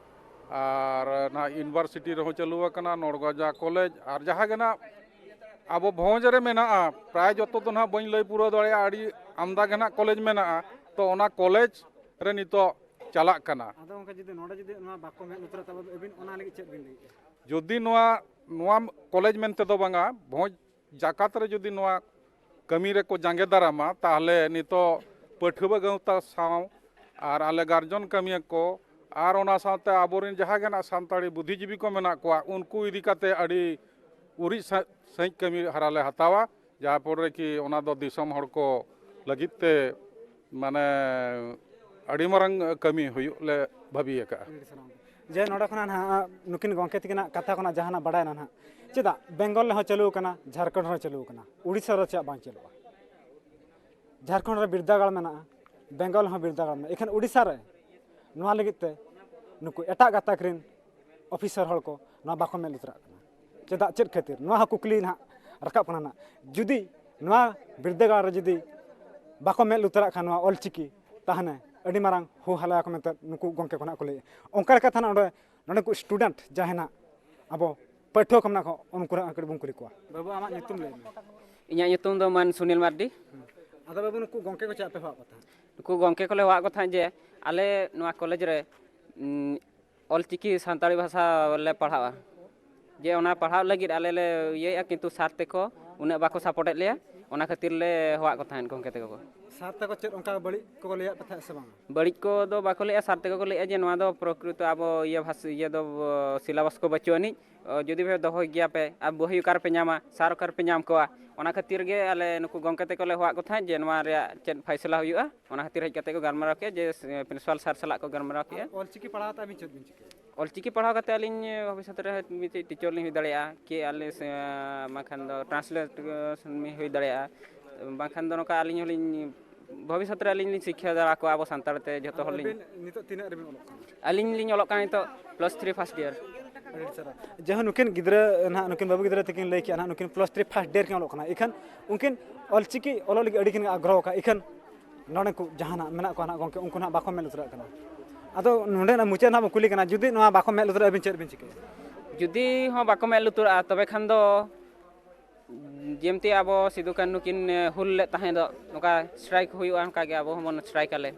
ᱟᱨ ᱱᱟᱦᱟᱜ ᱤᱭᱩᱱᱤᱵᱷᱟᱨᱥᱤᱴᱤ ᱨᱮᱦᱚᱸ ᱪᱟᱹᱞᱩ ᱟᱠᱟᱱᱟ, ᱱᱚᱲᱜᱟᱡᱟ ᱠᱚᱞᱮᱡᱽ ᱟᱨ ᱡᱟᱦᱟᱸ ᱜᱮ ᱱᱟᱦᱟᱜ ᱟᱵᱚ ᱵᱷᱚᱸᱡᱽ ᱨᱮ ᱢᱮᱱᱟᱜᱼᱟ, ᱯᱨᱟᱭ ᱡᱚᱛᱚ ᱫᱚ ᱱᱟᱦᱟᱜ ᱵᱟᱹᱧ ᱞᱟᱹᱭ ᱯᱩᱨᱟᱹᱣ ᱫᱟᱲᱮᱭᱟᱜᱼᱟ, ᱟᱹᱰᱤ ᱟᱢᱫᱟ ᱜᱮ ᱱᱟᱦᱟᱜ ᱠᱚᱞᱮᱡᱽ ᱢᱮᱱᱟᱜᱼᱟ᱾ ᱛᱚ ᱚᱱᱟ ᱠᱚᱞᱮᱡᱽ ᱨᱮ ᱱᱤᱛᱚᱜ ᱪᱟᱞᱟᱜ ᱠᱟᱱᱟ᱾ ᱟᱫᱚ ᱚᱱᱠᱟ ᱡᱩᱫᱤ ᱱᱚᱰᱮ ᱡᱩᱫᱤ ᱱᱚᱣᱟ ᱵᱟᱠᱚ ᱢᱮᱫ ᱞᱩᱛᱩᱨᱟ, ᱛᱚᱵᱮ ᱟᱹᱵᱤᱱ ᱚᱱᱟ ᱞᱟᱹᱜᱤᱫ ᱪᱮᱫ ᱵᱤᱱ ᱞᱟᱹᱭᱮᱫᱼᱟ? ᱡᱩᱫᱤ ᱱᱚᱣᱟ, ᱱᱚᱣᱟ ᱠᱚᱞᱮᱡᱽ ᱢᱮᱱᱛᱮ ᱫᱚ ᱵᱟᱝᱟ, ᱵᱷᱚᱸᱡᱽ ᱡᱟᱠᱟᱛ ᱨᱮ ᱡᱩᱫᱤ ᱱᱚᱣᱟ ᱠᱟᱹᱢᱤ ᱨᱮᱠᱚ ᱡᱟᱸᱜᱮ ᱫᱟᱨᱟᱢᱟ, ᱛᱟᱦᱚᱞᱮ ᱱᱤᱛᱚᱜ ᱯᱟᱹᱴᱷᱩᱣᱟᱹ ᱜᱟᱶᱛᱟ ᱥᱟᱶ ᱟᱨ ᱟᱞᱮ ᱜᱟᱨᱡᱚᱱ ᱠᱟᱹᱢᱤᱭᱟᱹ ᱠᱚ ᱟᱨ ᱚᱱᱟ ᱥᱟᱶᱛᱮ ᱟᱵᱚᱨᱮᱱ ᱡᱟᱦᱟᱸ ᱜᱮ ᱱᱟᱜ ᱥᱟᱱᱛᱟᱲᱤ ᱵᱩᱫᱽᱫᱷᱤᱡᱤᱵᱤ ᱠᱚ ᱢᱮᱱᱟᱜ ᱠᱚᱣᱟ, ᱩᱱᱠᱩ ᱤᱫᱤ ᱠᱟᱛᱮ ᱟᱹᱰᱤ ᱩᱨᱤᱡ ᱥᱟ-, ᱥᱟᱺᱦᱤᱡ ᱠᱟᱹᱢᱤ ᱦᱟᱨᱟ ᱞᱮ ᱦᱟᱛᱟᱣᱟ, ᱡᱟᱦᱟᱸ ᱯᱚᱨᱮ ᱠᱤ ᱚᱱᱟ ᱫᱚ ᱫᱤᱥᱚᱢ ᱦᱚᱲ ᱠᱚ ᱞᱟᱹᱜᱤᱫ ᱛᱮ ᱢᱟᱱᱮ ᱟᱹᱰᱤ ᱢᱟᱨᱟᱝ ᱠᱟᱹᱢᱤ ᱦᱩᱭᱩᱜ ᱞᱮ ᱵᱷᱟᱹᱵᱤ ᱟᱠᱟᱫᱼᱟ᱾ ᱟᱹᱰᱤ ᱥᱟᱨᱦᱟᱣ᱾ ᱡᱮ ᱱᱚᱰᱮ ᱠᱷᱚᱱᱟᱜ ᱱᱟᱦᱟᱜ ᱱᱩᱠᱤᱱ ᱜᱚᱢᱠᱮ ᱛᱟᱹᱠᱤᱱᱟᱜ ᱠᱟᱛᱷᱟ ᱠᱷᱚᱱᱟᱜ ᱡᱟᱦᱟᱱᱟᱜ ᱵᱟᱰᱟᱭᱮᱱᱟ ᱱᱟᱦᱟᱜ, ᱪᱮᱫᱟᱜ ᱵᱮᱝᱜᱚᱞ ᱨᱮᱦᱚᱸ ᱪᱟᱹᱞᱩ ᱟᱠᱟᱱᱟ, ᱡᱷᱟᱲᱠᱷᱚᱸᱰ ᱨᱮᱦᱚᱸ ᱪᱟᱹᱞᱩ ᱟᱠᱟᱱᱟ, ᱩᱲᱤᱥᱥᱟ ᱨᱮ ᱪᱮᱫᱟᱜ ᱵᱟᱝ ᱪᱟᱹᱞᱩᱜᱼᱟ? ᱡᱷᱟᱲᱠᱷᱚᱸᱰ ᱨᱮ ᱵᱤᱨᱫᱟᱹᱜᱟᱲ ᱢᱮᱱᱟᱜᱼᱟ, ᱵᱮᱝᱜᱚᱞ ᱦᱚᱸ ᱵᱤᱨᱫᱟᱹᱜᱟᱲ ᱢᱮᱱᱟᱜᱼᱟ, ᱮᱠᱷᱟᱱ ᱩᱲᱤᱥᱥᱟ ᱨᱮ ᱱᱚᱣᱟ ᱞᱟᱹᱜᱤᱫ ᱛᱮ ᱱᱩᱠᱩ ᱮᱴᱟᱜ ᱜᱟᱛᱟᱠ ᱨᱮᱱ ᱚᱯᱷᱤᱥᱟᱨ ᱦᱚᱲ ᱠᱚ ᱱᱚᱣᱟ ᱵᱟᱠᱚ ᱢᱮᱫ ᱞᱩᱛᱩᱨᱟᱜ ᱠᱟᱱᱟ? ᱪᱮᱫᱟᱜ, ᱪᱮᱫ ᱠᱷᱟᱹᱛᱤᱨ? ᱱᱚᱣᱟ ᱦᱚᱸ ᱠᱩᱠᱞᱤ ᱱᱟᱦᱟᱜ ᱨᱟᱠᱟᱵ ᱠᱟᱱᱟ ᱱᱟᱦᱟᱜ᱾ ᱡᱩᱫᱤ ᱱᱚᱣᱟ ᱵᱤᱨᱫᱟᱹᱜᱟᱲ ᱨᱮ ᱡᱩᱫᱤ ᱵᱟᱠᱚ ᱢᱮᱫ ᱞᱩᱛᱩᱨᱟᱜ ᱠᱷᱟᱱ ᱱᱚᱣᱟ ᱚᱞᱪᱤᱠᱤ, ᱛᱟᱦᱚᱞᱮ ᱟᱹᱰᱤ ᱢᱟᱨᱟᱝ ᱦᱩ ᱦᱟᱞᱟᱭᱟᱠᱚ ᱢᱮᱱᱛᱮ ᱱᱩᱠᱩ ᱜᱚᱢᱠᱮ ᱠᱚ ᱱᱟᱦᱟᱜ ᱠᱚ ᱞᱟᱹᱭᱮᱫᱼᱟ᱾ ᱚᱱᱠᱟ ᱞᱮᱠᱟᱛᱮ ᱱᱟᱦᱟᱜ ᱚᱸᱰᱮ, ᱱᱚᱰᱮ ᱠᱚ ᱥᱴᱩᱰᱮᱱᱴ ᱡᱟᱦᱟᱸᱭ ᱱᱟᱦᱟᱜ ᱟᱵᱚ ᱯᱟᱹᱴᱷᱩᱣᱟᱹ ᱠᱚ ᱢᱮᱱᱟᱜ ᱠᱚ, ᱩᱱᱠᱩ ᱨᱮᱱ ᱠᱟᱹᱴᱤᱡ ᱵᱚᱱ ᱠᱩᱞᱤ ᱠᱚᱣᱟ᱾ ᱵᱟᱹᱵᱩ, ᱟᱢᱟᱜ ᱧᱩᱛᱩᱢ ᱞᱟᱹᱭ ᱢᱮ᱾ ᱤᱧᱟᱹᱜ ᱧᱩᱛᱩᱢ ᱫᱚ ᱢᱟᱹᱱ ᱥᱩᱱᱤᱞ ᱢᱟᱨᱰᱤ᱾ ᱟᱫᱚ ᱵᱟᱹᱵᱩ, ᱱᱩᱠᱩ ᱜᱚᱢᱠᱮ ᱠᱚ ᱪᱮᱫ ᱟᱯᱮ ᱦᱚᱦᱚᱣᱟᱜ ᱠᱚ ᱛᱟᱦᱮᱸᱫ? ᱱᱩᱠᱩ ᱜᱚᱢᱠᱮ ᱠᱚᱞᱮ ᱦᱚᱦᱚᱣᱟᱜ ᱠᱚ ᱛᱟᱦᱮᱸᱫ ᱡᱮ ᱟᱞᱮ ᱱᱚᱣᱟ ᱠᱚᱞᱮᱡᱽ ᱨᱮ, ᱩᱸ, ᱚᱞᱪᱤᱠᱤ ᱥᱟᱱᱛᱟᱲᱤ ᱵᱷᱟᱥᱟ ᱞᱮ ᱯᱟᱲᱦᱟᱜᱼᱟ, ᱡᱮ ᱚᱱᱟ ᱯᱟᱲᱦᱟᱣ ᱞᱟᱹᱜᱤᱫ ᱟᱞᱮ ᱞᱮ ᱤᱭᱟᱹᱭᱮᱫᱼᱟ, ᱠᱤᱱᱛᱩ ᱥᱟᱨ ᱛᱮᱠᱚ ᱩᱱᱟᱹᱜ ᱵᱟᱠᱚ ᱥᱟᱯᱳᱨᱴᱮᱫ ᱞᱮᱭᱟ᱾ ᱚᱱᱟ ᱠᱷᱟᱹᱛᱤᱨ ᱞᱮ ᱦᱚᱦᱚᱣᱟᱜ ᱠᱚ ᱛᱟᱦᱮᱸᱫ ᱜᱚᱢᱠᱮ ᱛᱟᱠᱚ ᱠᱚ᱾ ᱥᱟᱨ ᱛᱟᱠᱚ ᱪᱮᱫ ᱚᱱᱠᱟ ᱵᱟᱹᱲᱤᱡ ᱠᱚᱠᱚ ᱞᱟᱹᱭᱟᱫ ᱯᱮ ᱛᱟᱦᱮᱸᱫ ᱥᱮ ᱵᱟᱝ? ᱵᱟᱹᱲᱤᱡ ᱠᱚᱫᱚ ᱵᱟᱠᱚ ᱞᱟᱹᱭᱮᱫᱼᱟ, ᱥᱟᱨ ᱛᱟᱠᱚ ᱠᱚ ᱞᱟᱹᱭᱮᱫᱼᱟ ᱡᱮ ᱱᱚᱣᱟ ᱫᱚ ᱯᱨᱚᱠᱨᱤᱛᱚ ᱟᱵᱚ ᱤᱭᱟᱹ ᱵᱷᱟᱥ-, ᱤᱭᱟᱹ ᱫᱚ, ᱥᱤᱞᱟᱵᱟᱥ ᱠᱚ ᱵᱟᱹᱪᱩᱜ ᱟᱹᱱᱤᱡ, ᱚ, ᱡᱩᱫᱤ ᱯᱮ ᱫᱚᱦᱚᱭ ᱜᱮᱭᱟ ᱯᱮ, ᱟᱨ ᱵᱚᱦᱤ ᱚᱠᱟ ᱨᱮᱯᱮ ᱧᱟᱢᱟ, ᱥᱟᱨ ᱚᱠᱟ ᱨᱮᱯᱮ ᱧᱟᱢ ᱠᱚᱣᱟ, ᱚᱱᱟ ᱠᱷᱟᱹᱛᱤᱨ ᱜᱮ ᱟᱞᱮ ᱱᱩᱠᱩ ᱜᱚᱢᱠᱮ ᱛᱟᱠᱚ ᱞᱮ ᱦᱚᱦᱚᱣᱟᱫ ᱠᱚ ᱛᱟᱦᱮᱸᱫ ᱡᱮ ᱱᱚᱣᱟ ᱨᱮᱭᱟᱜ ᱪᱮᱫ ᱯᱷᱟᱭᱥᱟᱞᱟ ᱦᱩᱭᱩᱜᱼᱟ, ᱚᱱᱟ ᱠᱷᱟᱹᱛᱤᱨ ᱦᱮᱡ ᱠᱟᱛᱮ ᱠᱚ ᱜᱟᱞᱢᱟᱨᱟᱣ ᱠᱮᱫᱼᱟ ᱡᱮ, ᱮ, ᱯᱨᱤᱱᱥᱤᱯᱟᱞ ᱥᱟᱨ ᱥᱟᱞᱟᱜ ᱠᱚ ᱜᱟᱞᱢᱟᱨᱟᱣ ᱠᱮᱫᱼᱟ᱾ ᱚᱞᱪᱤᱠᱤ ᱯᱟᱲᱦᱟᱣ ᱠᱟᱛᱮ ᱟᱹᱵᱤᱱ ᱪᱮᱫ ᱵᱤᱱ ᱪᱤᱠᱟᱹᱭᱟ? ᱚᱞᱪᱤᱠᱤ ᱯᱟᱲᱦᱟᱣ ᱠᱟᱛᱮ ᱟᱹᱞᱤᱧ, ᱮ, ᱵᱷᱚᱵᱤᱥᱥᱚᱛ ᱨᱮ ᱦᱚᱭᱛᱳ ᱢᱤᱫᱴᱤᱡ ᱴᱤᱪᱟᱨ ᱞᱤᱧ ᱦᱩᱭ ᱫᱟᱲᱮᱭᱟᱜᱼᱟ, ᱠᱤ ᱟᱞᱮ ᱥᱮ, ᱮ, ᱵᱟᱝᱠᱷᱟᱱ ᱫᱚ ᱴᱨᱟᱱᱥᱞᱮᱴ, ᱮ, ᱞᱤᱧ ᱦᱩᱭ ᱫᱟᱲᱮᱭᱟᱜᱼᱟ, ᱵᱟᱝᱠᱷᱟᱱ ᱫᱚ ᱱᱚᱝᱠᱟ ᱟᱹᱞᱤᱧ ᱦᱚᱸᱞᱤᱧ ᱵᱷᱚᱵᱤᱥᱥᱚᱛ ᱨᱮ ᱟᱹᱞᱤᱧ ᱞᱤᱧ ᱥᱤᱠᱠᱷᱟ ᱫᱟᱲᱮ ᱟᱠᱚᱣᱟ ᱟᱵᱚ ᱥᱟᱱᱛᱟᱲ ᱛᱮ ᱡᱷᱚᱛᱚ ᱦᱚᱲ ᱞᱤᱧ᱾ ᱟᱹᱵᱤᱱ ᱱᱤᱛᱚᱜ ᱛᱤᱱᱟᱹᱜ ᱨᱮᱵᱤᱱ ᱚᱞᱚᱜ ᱠᱟᱱᱟ? ᱟᱹᱞᱤᱧ ᱞᱤᱧ ᱚᱞᱚᱜ ᱠᱟᱱᱟ ᱱᱤᱛᱚᱜ ᱯᱞᱟᱥ ᱛᱷᱨᱤ ᱯᱷᱟᱥᱴ ᱤᱭᱟᱨ᱾ ᱟᱹᱰᱤ ᱟᱹᱰᱤ ᱥᱟᱨᱦᱟᱣ᱾ ᱡᱟᱦᱟᱸ ᱱᱩᱠᱤᱱ ᱜᱤᱫᱽᱨᱟᱹ ᱱᱟᱦᱟᱜ, ᱱᱩᱠᱤᱱ ᱵᱟᱹᱵᱩ ᱜᱤᱫᱽᱨᱟᱹ ᱛᱟᱹᱠᱤᱱ ᱞᱟᱹᱭ ᱠᱮᱜᱼᱟ ᱱᱟᱦᱟᱜ, ᱱᱩᱠᱤᱱ ᱯᱞᱟᱥ ᱛᱷᱨᱤ ᱯᱷᱟᱥᱴ ᱤᱭᱟᱨ ᱠᱤᱱ ᱚᱞᱚᱜ ᱠᱟᱱᱟ, ᱤᱠᱷᱟᱹᱱ ᱩᱱᱠᱤᱱ ᱚᱞᱪᱤᱠᱤ ᱚᱞᱚᱜ ᱞᱟᱹᱜᱤᱫ ᱟᱹᱰᱤ ᱠᱤᱱ ᱟᱜᱽᱨᱚᱦᱚ ᱠᱟᱜᱼᱟ, ᱤᱠᱷᱟᱹᱱ ᱱᱚᱰᱮ ᱠᱚ ᱡᱟᱦᱟᱱᱟᱜ ᱢᱮᱱᱟᱜ ᱠᱚᱣᱟ ᱱᱟᱦᱟᱜ ᱜᱚᱢᱠᱮ, ᱩᱱᱠᱩ ᱱᱟᱦᱟᱜ ᱵᱟᱠᱚ ᱢᱮᱫ ᱞᱩᱛᱩᱨᱟᱜ ᱠᱟᱱᱟ᱾ ᱟᱫᱚ ᱱᱚᱰᱮᱱᱟᱜ ᱢᱩᱪᱟᱹᱫ ᱱᱟᱦᱟᱜ ᱵᱚᱱ ᱠᱩᱞᱤ ᱠᱟᱱᱟ, ᱡᱩᱫᱤ ᱱᱚᱣᱟ ᱵᱟᱠᱚ ᱢᱮᱫ ᱞᱩᱛᱩᱨᱟᱜᱼᱟ, ᱟᱹᱵᱤᱱ ᱪᱮᱫ ᱵᱤᱱ ᱪᱤᱠᱟᱹᱭᱟ? ᱡᱩᱫᱤ ᱦᱚᱸ ᱵᱟᱠᱚ ᱢᱮᱫ ᱞᱩᱛᱩᱨᱟᱜᱼᱟ, ᱛᱚᱵᱮ ᱠᱷᱟᱱ ᱫᱚ ᱡᱮᱢᱛᱤ ᱟᱵᱚ ᱥᱤᱫᱩ ᱠᱟᱹᱱᱦᱩ ᱠᱤᱱ, ᱮ, ᱦᱩᱞ ᱞᱮᱫ ᱛᱟᱦᱮᱸ ᱫᱚ, ᱱᱚᱝᱠᱟ ᱥᱴᱨᱟᱭᱤᱠ ᱦᱩᱭᱩᱜᱼᱟ, ᱚᱱᱠᱟ ᱜᱮ ᱟᱵᱚ ᱦᱚᱸᱵᱚᱱ ᱥᱴᱨᱟᱭᱤᱠ ᱟᱞᱮ᱾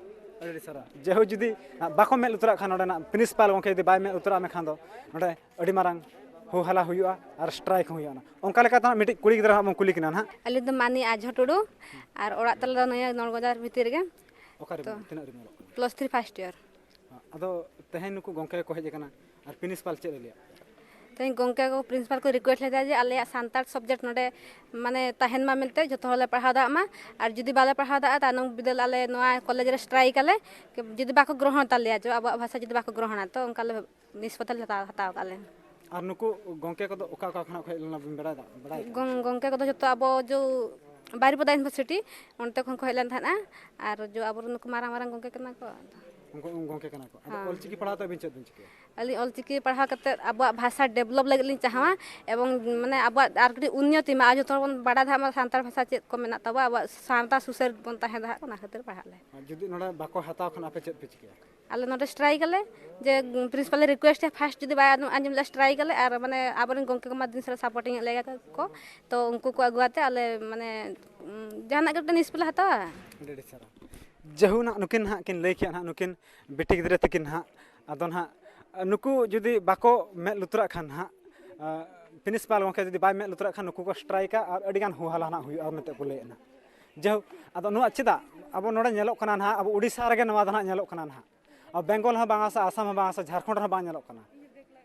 ᱟᱹᱰᱤ ᱟᱹᱰᱤ ᱥᱟᱨᱦᱟᱣ᱾ ᱡᱮᱦᱳᱠ, ᱡᱩᱫᱤ ᱵᱟᱠᱚ ᱢᱮᱫ ᱞᱩᱛᱩᱨᱟᱜ ᱠᱷᱟᱱ, ᱱᱚᱰᱮᱱᱟᱜ ᱯᱨᱤᱱᱥᱤᱯᱟᱞ ᱜᱚᱢᱠᱮ ᱡᱩᱫᱤ ᱵᱟᱭ ᱢᱮᱫ ᱞᱩᱛᱩᱨᱟᱜ ᱢᱮᱠᱷᱟᱱ ᱫᱚ, ᱱᱚᱰᱮ ᱟᱹᱰᱤ ᱢᱟᱨᱟᱝ ᱦᱳ ᱦᱟᱞᱟ ᱦᱩᱭᱩᱜᱼᱟ ᱟᱨ ᱥᱴᱨᱟᱭᱤᱠ ᱦᱚᱸ ᱦᱩᱭᱩᱜᱼᱟ᱾ ᱚᱱᱠᱟ ᱞᱮᱠᱟᱛᱮ ᱦᱟᱸᱜ ᱢᱤᱫᱴᱤᱡ ᱠᱩᱲᱤ ᱜᱤᱫᱽᱨᱟᱹ ᱦᱟᱸᱜ ᱵᱚᱱ ᱠᱩᱞᱤ ᱠᱤᱱᱟ ᱱᱟᱦᱟᱜ᱾ ᱟᱹᱞᱤᱧ ᱫᱚ ᱢᱟᱹᱱᱤ ᱟᱡᱷᱟ ᱴᱩᱰᱩ, ᱟᱨ ᱚᱲᱟᱜ ᱛᱟᱞᱮ ᱫᱚ ᱱᱤᱭᱟᱹ ᱱᱚᱲᱜᱚᱡᱟ ᱵᱷᱤᱛᱤᱨ ᱨᱮᱜᱮ᱾ ᱚᱠᱟ ᱨᱮ ᱛᱚ, ᱛᱤᱱᱟᱹᱜ ᱨᱮᱵᱤᱱ ᱚᱞᱚᱜ ᱠᱟᱱᱟ? Plus three first year. ᱟᱫᱚ ᱛᱮᱦᱮᱧ ᱱᱩᱠᱩ ᱜᱚᱢᱠᱮ ᱠᱚ ᱦᱮᱡ ᱟᱠᱟᱱᱟ ᱟᱨ ᱯᱨᱤᱱᱥᱤᱯᱟᱞ ᱪᱮᱫ ᱮ ᱞᱟᱹᱭᱟ? ᱛᱮᱦᱮᱧ ᱜᱚᱢᱠᱮ ᱠᱚ, ᱯᱨᱤᱱᱥᱤᱯᱟᱞ ᱠᱚ ᱨᱤᱠᱩᱭᱮᱥᱴ ᱞᱮᱫᱟ ᱡᱮ ᱟᱞᱮᱭᱟᱜ ᱥᱟᱱᱛᱟᱲ ᱥᱟᱵᱡᱮᱠᱴ ᱱᱚᱰᱮ ᱢᱟᱱᱮ ᱛᱟᱦᱮᱱ ᱢᱟ ᱢᱮᱱᱛᱮ, ᱡᱷᱚᱛᱚ ᱦᱚᱲᱞᱮ ᱯᱟᱲᱦᱟᱣ ᱫᱟᱲᱮᱭᱟᱜ ᱢᱟ, ᱟᱨ ᱡᱩᱫᱤ ᱵᱟᱞᱮ ᱯᱟᱲᱦᱟᱣ ᱫᱟᱲᱮᱭᱟᱜᱼᱟ, ᱛᱟᱭᱱᱚᱢ ᱵᱤᱫᱟᱹᱞ ᱟᱞᱮ ᱱᱚᱣᱟ ᱠᱚᱞᱮᱡᱽ ᱨᱮ ᱥᱴᱨᱟᱭᱤᱠ ᱟᱞᱮ, ᱡᱩᱫᱤ ᱵᱟᱠᱚ ᱜᱨᱚᱦᱚᱱ ᱛᱟᱞᱮᱭᱟ, ᱡᱮ ᱟᱵᱚᱣᱟᱜ ᱵᱷᱟᱥᱟ ᱡᱩᱫᱤ ᱵᱟᱠᱚ ᱜᱨᱚᱦᱚᱱᱟ, ᱛᱚ ᱚᱱᱠᱟ ᱞᱮ ᱱᱤᱥᱯᱚᱛᱤ ᱞᱮ ᱦᱟᱛᱟᱣ, ᱦᱟᱛᱟᱣ ᱠᱟᱜᱼᱟ ᱞᱮ᱾ ᱟᱨ ᱱᱩᱠᱩ ᱜᱚᱢᱠᱮ ᱠᱚᱫᱚ ᱚᱠᱟ ᱚᱠᱟ ᱠᱷᱚᱱᱟᱜ ᱠᱚ ᱦᱮᱡ ᱞᱮᱱᱟ ᱵᱤᱱ ᱵᱟᱲᱟᱭ ᱫᱟ-, ᱵᱟᱲᱟᱭ ᱠᱟᱜᱼᱟ? ᱜᱚᱝ-, ᱜᱚᱢᱠᱮ ᱠᱚᱫᱚ ᱡᱷᱚᱛᱚ ᱟᱵᱚ ᱡᱚ ᱵᱟᱨᱤᱯᱟᱫᱟ ᱤᱭᱩᱱᱤᱵᱷᱟᱨᱥᱤᱴᱤ, ᱚᱱᱛᱮ ᱠᱷᱚᱱ ᱠᱚ ᱦᱮᱡ ᱞᱮᱱ ᱛᱟᱦᱮᱸᱫᱼᱟ᱾ ᱟᱨ ᱡᱚ ᱟᱵᱚᱨᱮᱱ ᱱᱩᱠᱩ ᱢᱟᱨᱟᱝ ᱢᱟᱨᱟᱝ ᱜᱚᱢᱠᱮ ᱠᱟᱱᱟ ᱠᱚ᱾ ᱩᱱᱠᱩ ᱜᱚᱢᱠᱮ ᱠᱟᱱᱟ ᱠᱚ᱾ ᱟᱫᱚ ᱦᱮᱸ᱾ ᱚᱞᱪᱤᱠᱤ ᱯᱟᱲᱦᱟᱣ ᱛᱮ ᱟᱹᱵᱤᱱ ᱪᱮᱫ ᱵᱤᱱ ᱪᱤᱠᱟᱹᱭᱟ? ᱟᱹᱞᱤᱧ ᱚᱞᱪᱤᱠᱤ ᱯᱟᱲᱦᱟᱣ ᱠᱟᱛᱮᱫ ᱟᱵᱚᱣᱟᱜ ᱵᱷᱟᱥᱟ ᱰᱮᱵᱷᱞᱚᱯ ᱞᱟᱹᱜᱤᱫ ᱞᱤᱧ ᱪᱟᱦᱟᱣᱟ, ᱮᱵᱚᱝ ᱢᱟᱱᱮ ᱟᱵᱚᱣᱟᱜ ᱟᱨ ᱠᱟᱹᱴᱤᱡ ᱩᱱᱱᱚᱛᱤ ᱢᱟ, ᱟᱨ ᱡᱷᱚᱛᱚ ᱦᱚᱲ ᱵᱚᱱ ᱵᱟᱲᱟᱭ ᱫᱷᱟᱨᱟ ᱢᱟ ᱥᱟᱱᱛᱟᱲ ᱵᱷᱟᱥᱟ ᱪᱮᱫ ᱠᱚ ᱢᱮᱱᱟᱜ ᱛᱟᱵᱚᱣᱟ, ᱟᱵᱚᱣᱟᱜ ᱥᱟᱶᱛᱟ ᱥᱩᱥᱟᱹᱨ ᱵᱚᱱ ᱛᱟᱦᱮᱸ ᱫᱟᱲᱮᱭᱟᱜ, ᱚᱱᱟ ᱠᱷᱟᱹᱛᱤᱨ ᱯᱟᱲᱦᱟᱜ ᱞᱮ᱾ ᱟᱨ ᱡᱩᱫᱤ ᱱᱚᱰᱮ ᱵᱟᱠᱚ ᱦᱟᱛᱟᱣ ᱠᱷᱟᱱ ᱟᱯᱮ ᱪᱮᱫ ᱯᱮ ᱪᱤᱠᱟᱹᱭᱟ? ᱟᱞᱮ ᱱᱚᱰᱮ ᱥᱴᱨᱟᱭᱤᱠ ᱟᱞᱮ, ᱡᱮ ᱯᱨᱤᱱᱥᱤᱯᱟᱞ ᱞᱮ ᱨᱤᱠᱩᱭᱮᱥᱴ ᱮᱫᱟ, ᱯᱷᱟᱥᱴ ᱡᱩᱫᱤ ᱵᱟᱭ ᱟᱸᱡᱚᱢ ᱞᱮ ᱥᱴᱨᱟᱭᱤᱠ ᱟᱞᱮ, ᱟᱨ ᱢᱟᱱᱮ ᱟᱵᱚᱨᱮᱱ ᱜᱚᱢᱠᱮ ᱠᱚᱢᱟ ᱫᱤᱱ ᱥᱟᱞᱟᱜ ᱥᱟᱯᱳᱨᱴᱤᱝ ᱮᱫ ᱞᱮᱭᱟ ᱠᱚ, ᱛᱚ ᱩᱱᱠᱩ ᱠᱚ ᱟᱹᱜᱩ ᱟᱛᱮ ᱟᱞᱮ ᱢᱟᱱᱮ ᱡᱟᱦᱟᱱᱟᱜ ᱜᱮ ᱢᱤᱫᱴᱮᱱ ᱱᱤᱥᱯᱟᱹ ᱞᱮ ᱦᱟᱛᱟᱣᱟ᱾ ᱟᱹᱰᱤ ᱟᱹᱰᱤ ᱥᱟᱨᱦᱟᱣ᱾ ᱡᱟᱹᱦᱩ ᱱᱟᱦᱟᱜ ᱱᱩᱠᱤᱱ ᱱᱟᱦᱟᱜ ᱠᱤᱱ ᱞᱟᱹᱭ ᱠᱮᱜᱼᱟ ᱱᱟᱦᱟᱜ ᱱᱩᱠᱤᱱ ᱵᱤᱴᱤ ᱜᱤᱫᱽᱨᱟᱹ ᱛᱟᱹᱠᱤᱱ ᱱᱟᱦᱟᱜ, ᱟᱫᱚ ᱱᱟᱦᱟᱜ ᱱᱩᱠᱩ ᱡᱩᱫᱤ ᱵᱟᱠᱚ ᱢᱮᱫ ᱞᱩᱛᱩᱨᱟᱜ ᱠᱷᱟᱱ ᱱᱟᱦᱟᱜ, ᱟᱸ, ᱯᱨᱤᱱᱥᱤᱯᱟᱞ ᱜᱚᱢᱠᱮ ᱡᱩᱫᱤ ᱵᱟᱭ ᱢᱮᱫ ᱞᱩᱛᱩᱨᱟᱜ ᱠᱷᱟᱱ ᱱᱩᱠᱩ ᱠᱚ ᱥᱴᱨᱟᱭᱤᱠᱟ ᱟᱨ ᱟᱹᱰᱤᱜᱟᱱ ᱦᱩᱦᱟᱞᱟ ᱱᱟᱦᱟᱜ ᱦᱩᱭᱩᱜᱼᱟ ᱢᱮᱱᱛᱮ ᱠᱚ ᱞᱟᱹᱭᱮᱫᱼᱟ᱾ ᱡᱟᱭᱦᱳᱠ, ᱟᱫᱚ ᱱᱚᱣᱟ ᱪᱮᱫᱟᱜ ᱟᱵᱚ ᱱᱚᱰᱮ ᱧᱮᱞᱚᱜ ᱠᱟᱱᱟ ᱱᱟᱦᱟᱜ, ᱟᱵᱚ ᱩᱰᱤᱥᱟ ᱨᱮᱜᱮ ᱱᱚᱣᱟ ᱫᱚ ᱱᱟᱦᱟᱜ ᱧᱮᱞᱚᱜ ᱠᱟᱱᱟ ᱱᱟᱦᱟᱜ, ᱟᱵᱚ ᱵᱮᱝᱜᱚᱞ ᱦᱚᱸ ᱵᱟᱝᱟ ᱥᱮ ᱟᱥᱟᱢ ᱦᱚᱸ ᱵᱟᱝᱟ ᱥᱮ ᱡᱷᱟᱲᱠᱷᱚᱸᱰ ᱨᱮᱦᱚᱸ ᱵᱟᱝ ᱧᱮᱞᱚᱜ ᱠᱟᱱᱟ,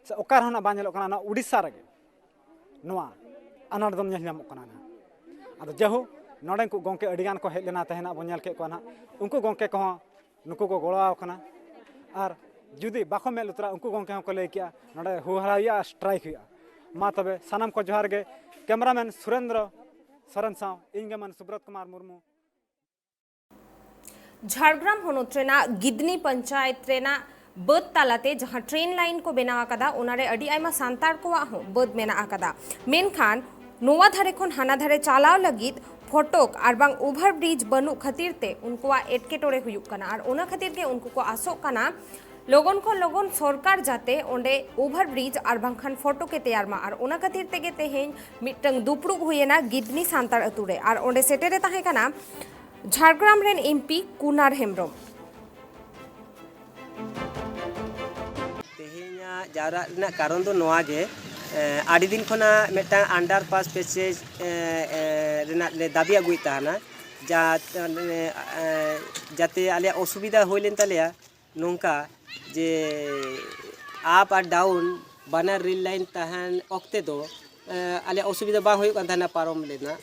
ᱥᱮ ᱚᱠᱟ ᱨᱮᱦᱚᱸ ᱱᱟᱦᱟᱜ ᱵᱟᱝ ᱧᱮᱞᱚᱜ ᱠᱟᱱᱟ, ᱱᱚᱣᱟ ᱩᱰᱤᱥᱟ ᱨᱮᱜᱮ ᱱᱚᱣᱟ ᱟᱱᱟᱴ ᱫᱚ ᱧᱮᱞ ᱧᱟᱢᱚᱜ ᱠᱟᱱᱟ ᱱᱟᱦᱟᱜ᱾ ᱟᱫᱚ ᱡᱟᱭᱦᱳᱠ, ᱱᱚᱰᱮᱱ ᱠᱚ ᱜᱚᱢᱠᱮ ᱟᱹᱰᱤᱜᱟᱱ ᱠᱚ ᱦᱮᱡ ᱞᱮᱱᱟ ᱛᱟᱦᱮᱱᱟ, ᱟᱵᱚ ᱧᱮᱞ ᱠᱮᱫ ᱠᱚᱣᱟ ᱱᱟᱦᱟᱜ, ᱩᱱᱠᱩ ᱜᱚᱢᱠᱮ ᱠᱚᱦᱚᱸ ᱱᱩᱠᱩ ᱠᱚ ᱜᱚᱲᱚ ᱟᱠᱚ ᱠᱟᱱᱟ᱾ ᱟᱨ ᱡᱩᱫᱤ ᱵᱟᱠᱚ ᱢᱮᱫ ᱞᱩᱛᱩᱨᱟ, ᱩᱱᱠᱩ ᱜᱚᱢᱠᱮ ᱦᱚᱸᱠᱚ ᱞᱟᱹᱭ ᱠᱮᱜᱼᱟ ᱱᱚᱰᱮ ᱦᱩᱦᱟᱨᱟ ᱦᱩᱭᱩᱜᱼᱟ, ᱥᱴᱨᱟᱭᱤᱠ ᱦᱩᱭᱩᱜᱼᱟ᱾ ᱢᱟ ᱛᱚᱵᱮ ᱥᱟᱱᱟᱢ ᱠᱚ ᱡᱚᱦᱟᱨ ᱜᱮ᱾ ᱠᱮᱢᱮᱨᱟᱢᱮᱱ ᱥᱩᱨᱮᱱᱫᱨᱚ ᱥᱚᱨᱮᱱ ᱥᱟᱶ ᱤᱧ ᱜᱮ ᱢᱟᱱ ᱥᱩᱵᱨᱚᱛ ᱠᱩᱢᱟᱨ ᱢᱩᱨᱢᱩ᱾ ᱡᱷᱟᱲᱜᱨᱟᱢ ᱦᱚᱱᱚᱛ ᱨᱮᱱᱟᱜ ᱜᱤᱫᱽᱱᱤ ᱯᱚᱧᱪᱟᱭᱮᱛ ᱨᱮᱱᱟᱜ ᱵᱟᱹᱫᱽ ᱛᱟᱞᱟᱛᱮ ᱡᱟᱦᱟᱸ ᱴᱨᱮᱱ ᱞᱟᱭᱤᱱ ᱠᱚ ᱵᱮᱱᱟᱣ ᱟᱠᱟᱫᱟ, ᱚᱱᱟᱨᱮ ᱟᱹᱰᱤ ᱟᱭᱢᱟ ᱥᱟᱱᱛᱟᱲ ᱠᱚᱣᱟᱜ ᱦᱚᱸ ᱵᱟᱹᱫᱽ ᱢᱮᱱᱟᱜ ᱟᱠᱟᱫᱟ᱾ ᱢᱮᱱᱠᱷᱟᱱ ᱱᱚᱣᱟ ᱫᱷᱟᱨᱮ ᱠᱷᱚᱱ ᱦᱟᱱᱟ ᱫᱷᱟᱨᱮ ᱪᱟᱞᱟᱣ ᱞᱟᱹᱜᱤᱫ ᱯᱷᱚᱴᱚᱠ ᱟᱨ ᱵᱟᱝ ᱳᱵᱷᱟᱨ ᱵᱨᱤᱡᱽ ᱵᱟᱹᱱᱩᱜ ᱠᱷᱟᱹᱛᱤᱨ ᱛᱮ ᱩᱱᱠᱩᱣᱟᱜ ᱮᱴᱠᱮᱴᱚᱬᱮ ᱦᱩᱭᱩᱜ ᱠᱟᱱᱟ᱾ ᱟᱨ ᱚᱱᱟ ᱠᱷᱟᱹᱛᱤᱨ ᱜᱮ ᱩᱱᱠᱩ ᱠᱚ ᱟᱥᱚᱜ ᱠᱟᱱᱟ ᱞᱚᱜᱚᱱ ᱠᱷᱚᱱ ᱞᱚᱜᱚᱱ ᱥᱚᱨᱠᱟᱨ ᱡᱟᱛᱮ ᱚᱸᱰᱮ ᱳᱵᱷᱟᱨ ᱵᱨᱤᱡᱽ ᱟᱨ ᱵᱟᱝᱠᱷᱟᱱ ᱯᱷᱚᱴᱚᱠ ᱮ ᱛᱮᱭᱟᱨ ᱢᱟ᱾ ᱟᱨ ᱚᱱᱟ ᱠᱷᱟᱹᱛᱤᱨ ᱛᱮᱜᱮ ᱛᱮᱦᱮᱧ ᱢᱤᱫᱴᱟᱝ ᱫᱩᱯᱲᱩᱵ ᱦᱩᱭᱮᱱᱟ ᱜᱤᱫᱽᱱᱤ ᱥᱟᱱᱛᱟᱲ ᱟᱹᱛᱩ ᱨᱮ᱾ ᱟᱨ ᱚᱸᱰᱮ ᱥᱮᱴᱮᱨ ᱮ ᱛᱟᱦᱮᱸ ᱠᱟᱱᱟ ᱡᱷᱟᱲᱜᱨᱟᱢ ᱨᱮᱱ ᱮᱢᱯᱤ ᱠᱩᱱᱟᱨ ᱦᱮᱢᱵᱨᱚᱢ᱾ ᱛᱮᱦᱮᱧᱟᱜ ᱡᱟᱣᱨᱟᱜ ᱨᱮᱱᱟᱜ ᱠᱟᱨᱚᱱ ᱫᱚ ᱱᱚᱣᱟ ᱜᱮ, ᱮᱸ, ᱟᱹᱰᱤ ᱫᱤᱱ ᱠᱷᱚᱱᱟᱜ ᱢᱤᱫᱴᱟᱝ ᱟᱱᱰᱟᱨ ᱯᱟᱥ ᱯᱮᱥᱮᱡᱽ, ᱮᱸ, ᱮᱸ, ᱨᱮᱱᱟᱜ ᱞᱮ ᱫᱟᱹᱵᱤ ᱟᱹᱜᱩᱭᱮᱫ ᱛᱟᱦᱮᱱᱟ, ᱡᱟ-, ᱮᱸ, ᱡᱟᱛᱮ ᱟᱞᱮᱭᱟᱜ ᱚᱥᱩᱵᱤᱫᱷᱟ ᱦᱩᱭ ᱞᱮᱱ ᱛᱟᱞᱮᱭᱟ ᱱᱚᱝᱠᱟ ᱡᱮ ᱟᱯ ᱟᱨ ᱰᱟᱣᱩᱱ ᱵᱟᱱᱟᱨ ᱨᱮᱞ ᱞᱟᱭᱤᱱ ᱛᱟᱦᱮᱱ ᱚᱠᱛᱮ ᱫᱚ, ᱮᱸ, ᱟᱞᱮᱭᱟᱜ ᱚᱥᱩᱵᱤᱫᱷᱟ ᱵᱟᱝ ᱦᱩᱭᱩᱜ ᱠᱟᱱ ᱛᱟᱦᱮᱱᱟ ᱯᱟᱨᱚᱢ ᱨᱮᱱᱟᱜ᱾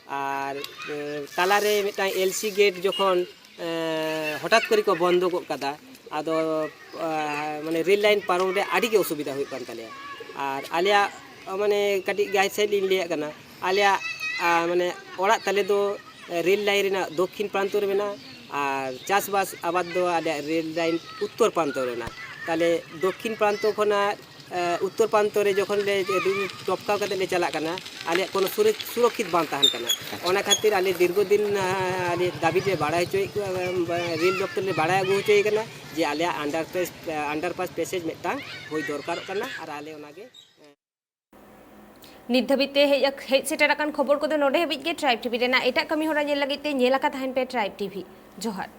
ᱟᱨ, ᱮᱸ, ᱛᱟᱞᱟᱨᱮ ᱢᱤᱫᱴᱟᱝ ᱮᱞ ᱥᱤ ᱜᱮᱴ ᱡᱚᱠᱷᱚᱱ ᱮᱸ, ᱦᱚᱴᱟᱛ ᱠᱚᱨᱮ ᱠᱚ ᱵᱚᱱᱫᱚ ᱜᱚᱫ ᱠᱟᱫᱟ᱾ ᱟᱫᱚ, ᱮᱸ, ᱢᱟᱱᱮ ᱨᱮᱞ ᱞᱟᱭᱤᱱ ᱯᱟᱨᱚᱢ ᱨᱮ ᱟᱹᱰᱤ ᱜᱮ ᱚᱥᱩᱵᱤᱫᱷᱟ ᱦᱩᱭᱩᱜ ᱠᱟᱱ ᱛᱟᱞᱮᱭᱟ᱾ ᱟᱨ ᱟᱞᱮᱭᱟᱜ, ᱢᱟᱱᱮ ᱠᱟᱹᱴᱤᱡ ᱜᱟᱹᱦᱤᱨ ᱥᱟᱺᱦᱤᱡ ᱞᱤᱧ ᱞᱟᱹᱭᱟᱜ ᱠᱟᱱᱟ, ᱟᱞᱮᱭᱟᱜ, ᱟᱸ, ᱢᱟᱱᱮ ᱚᱲᱟᱜ ᱛᱟᱞᱮ ᱫᱚ ᱨᱮᱞ ᱞᱟᱭᱤᱱ ᱨᱮᱱᱟᱜ ᱫᱚᱠᱠᱷᱤᱱ ᱯᱨᱟᱱᱛᱚ ᱨᱮ ᱢᱮᱱᱟᱜᱼᱟ, ᱟᱨ ᱪᱟᱥᱵᱟᱥ ᱟᱵᱟᱫ ᱫᱚ ᱟᱞᱮᱭᱟᱜ ᱨᱮᱞ ᱞᱟᱭᱤᱱ ᱩᱛᱛᱚᱨ ᱯᱨᱟᱱᱛᱚ ᱨᱮ ᱢᱮᱱᱟᱜᱼᱟ᱾ ᱛᱟᱦᱞᱮ ᱫᱚᱠᱠᱷᱤᱱ ᱯᱨᱟᱱᱛᱚ ᱠᱷᱚᱱᱟᱜ ᱮ, ᱩᱛᱛᱚᱨ ᱯᱨᱟᱱᱛᱚ ᱨᱮ ᱡᱚᱠᱷᱚᱱ ᱞᱮ ᱴᱚᱯᱠᱟᱣ ᱠᱟᱛᱮ ᱞᱮ ᱪᱟᱞᱟᱜ ᱠᱟᱱᱟ, ᱟᱞᱮᱭᱟᱜ ᱠᱳᱱᱳ ᱥᱩᱨᱚ-, ᱥᱩᱨᱚᱠᱠᱷᱤᱛ ᱵᱟᱝ ᱛᱟᱦᱮᱱ ᱠᱟᱱᱟ᱾ ᱚᱱᱟ ᱠᱷᱟᱹᱛᱤᱨ ᱟᱞᱮ ᱫᱤᱨᱜᱷᱚ ᱫᱤᱱ, ᱟ, ᱟᱞᱮ ᱫᱟᱹᱵᱤ ᱞᱮ ᱵᱟᱲᱟᱭ ᱦᱚᱪᱚᱭᱮᱫ ᱠᱚᱣᱟ, ᱮᱢ, ᱵᱟ-, ᱨᱮᱞ ᱫᱚᱯᱛᱚᱨ ᱞᱮ ᱵᱟᱲᱟᱭ ᱟᱹᱜᱩ ᱦᱚᱪᱚᱭᱮ ᱠᱟᱱᱟ ᱡᱮ ᱟᱞᱮᱭᱟᱜ ᱟᱱᱰᱟᱨ ᱯᱮᱥ-, ᱟ, ᱟᱱᱰᱟᱨ ᱯᱟᱥ ᱯᱮᱥᱮᱡᱽ ᱢᱤᱫᱴᱟᱝ ᱦᱩᱭ ᱫᱚᱨᱠᱟᱨᱚᱜ ᱠᱟᱱᱟ᱾ ᱟᱨ ᱟᱞᱮ ᱚᱱᱟᱜᱮ, ᱮ, ᱱᱤᱛ ᱫᱷᱟᱹᱵᱤᱡ ᱛᱮ ᱦᱮᱡ ᱟᱠ-, ᱦᱮᱡ ᱥᱮᱴᱮᱨ ᱟᱠᱟᱱ ᱠᱷᱚᱵᱚᱨ ᱠᱚᱫᱚ ᱱᱚᱰᱮ ᱦᱟᱹᱵᱤᱡ ᱜᱮ᱾ ᱴᱨᱟᱭᱤᱵᱽ ᱴᱤᱵᱷᱤ ᱨᱮᱱᱟᱜ ᱮᱴᱟᱜ ᱠᱟᱹᱢᱤ ᱦᱚᱨᱟ ᱧᱮᱞ ᱞᱟᱹᱜᱤᱫ ᱛᱮ ᱧᱮᱞ ᱟᱠᱟ ᱛᱟᱦᱮᱱ ᱯᱮ ᱴᱨᱟᱭᱤᱵᱽ ᱴᱤᱵᱷᱤ᱾ ᱡᱚᱦᱟᱨ᱾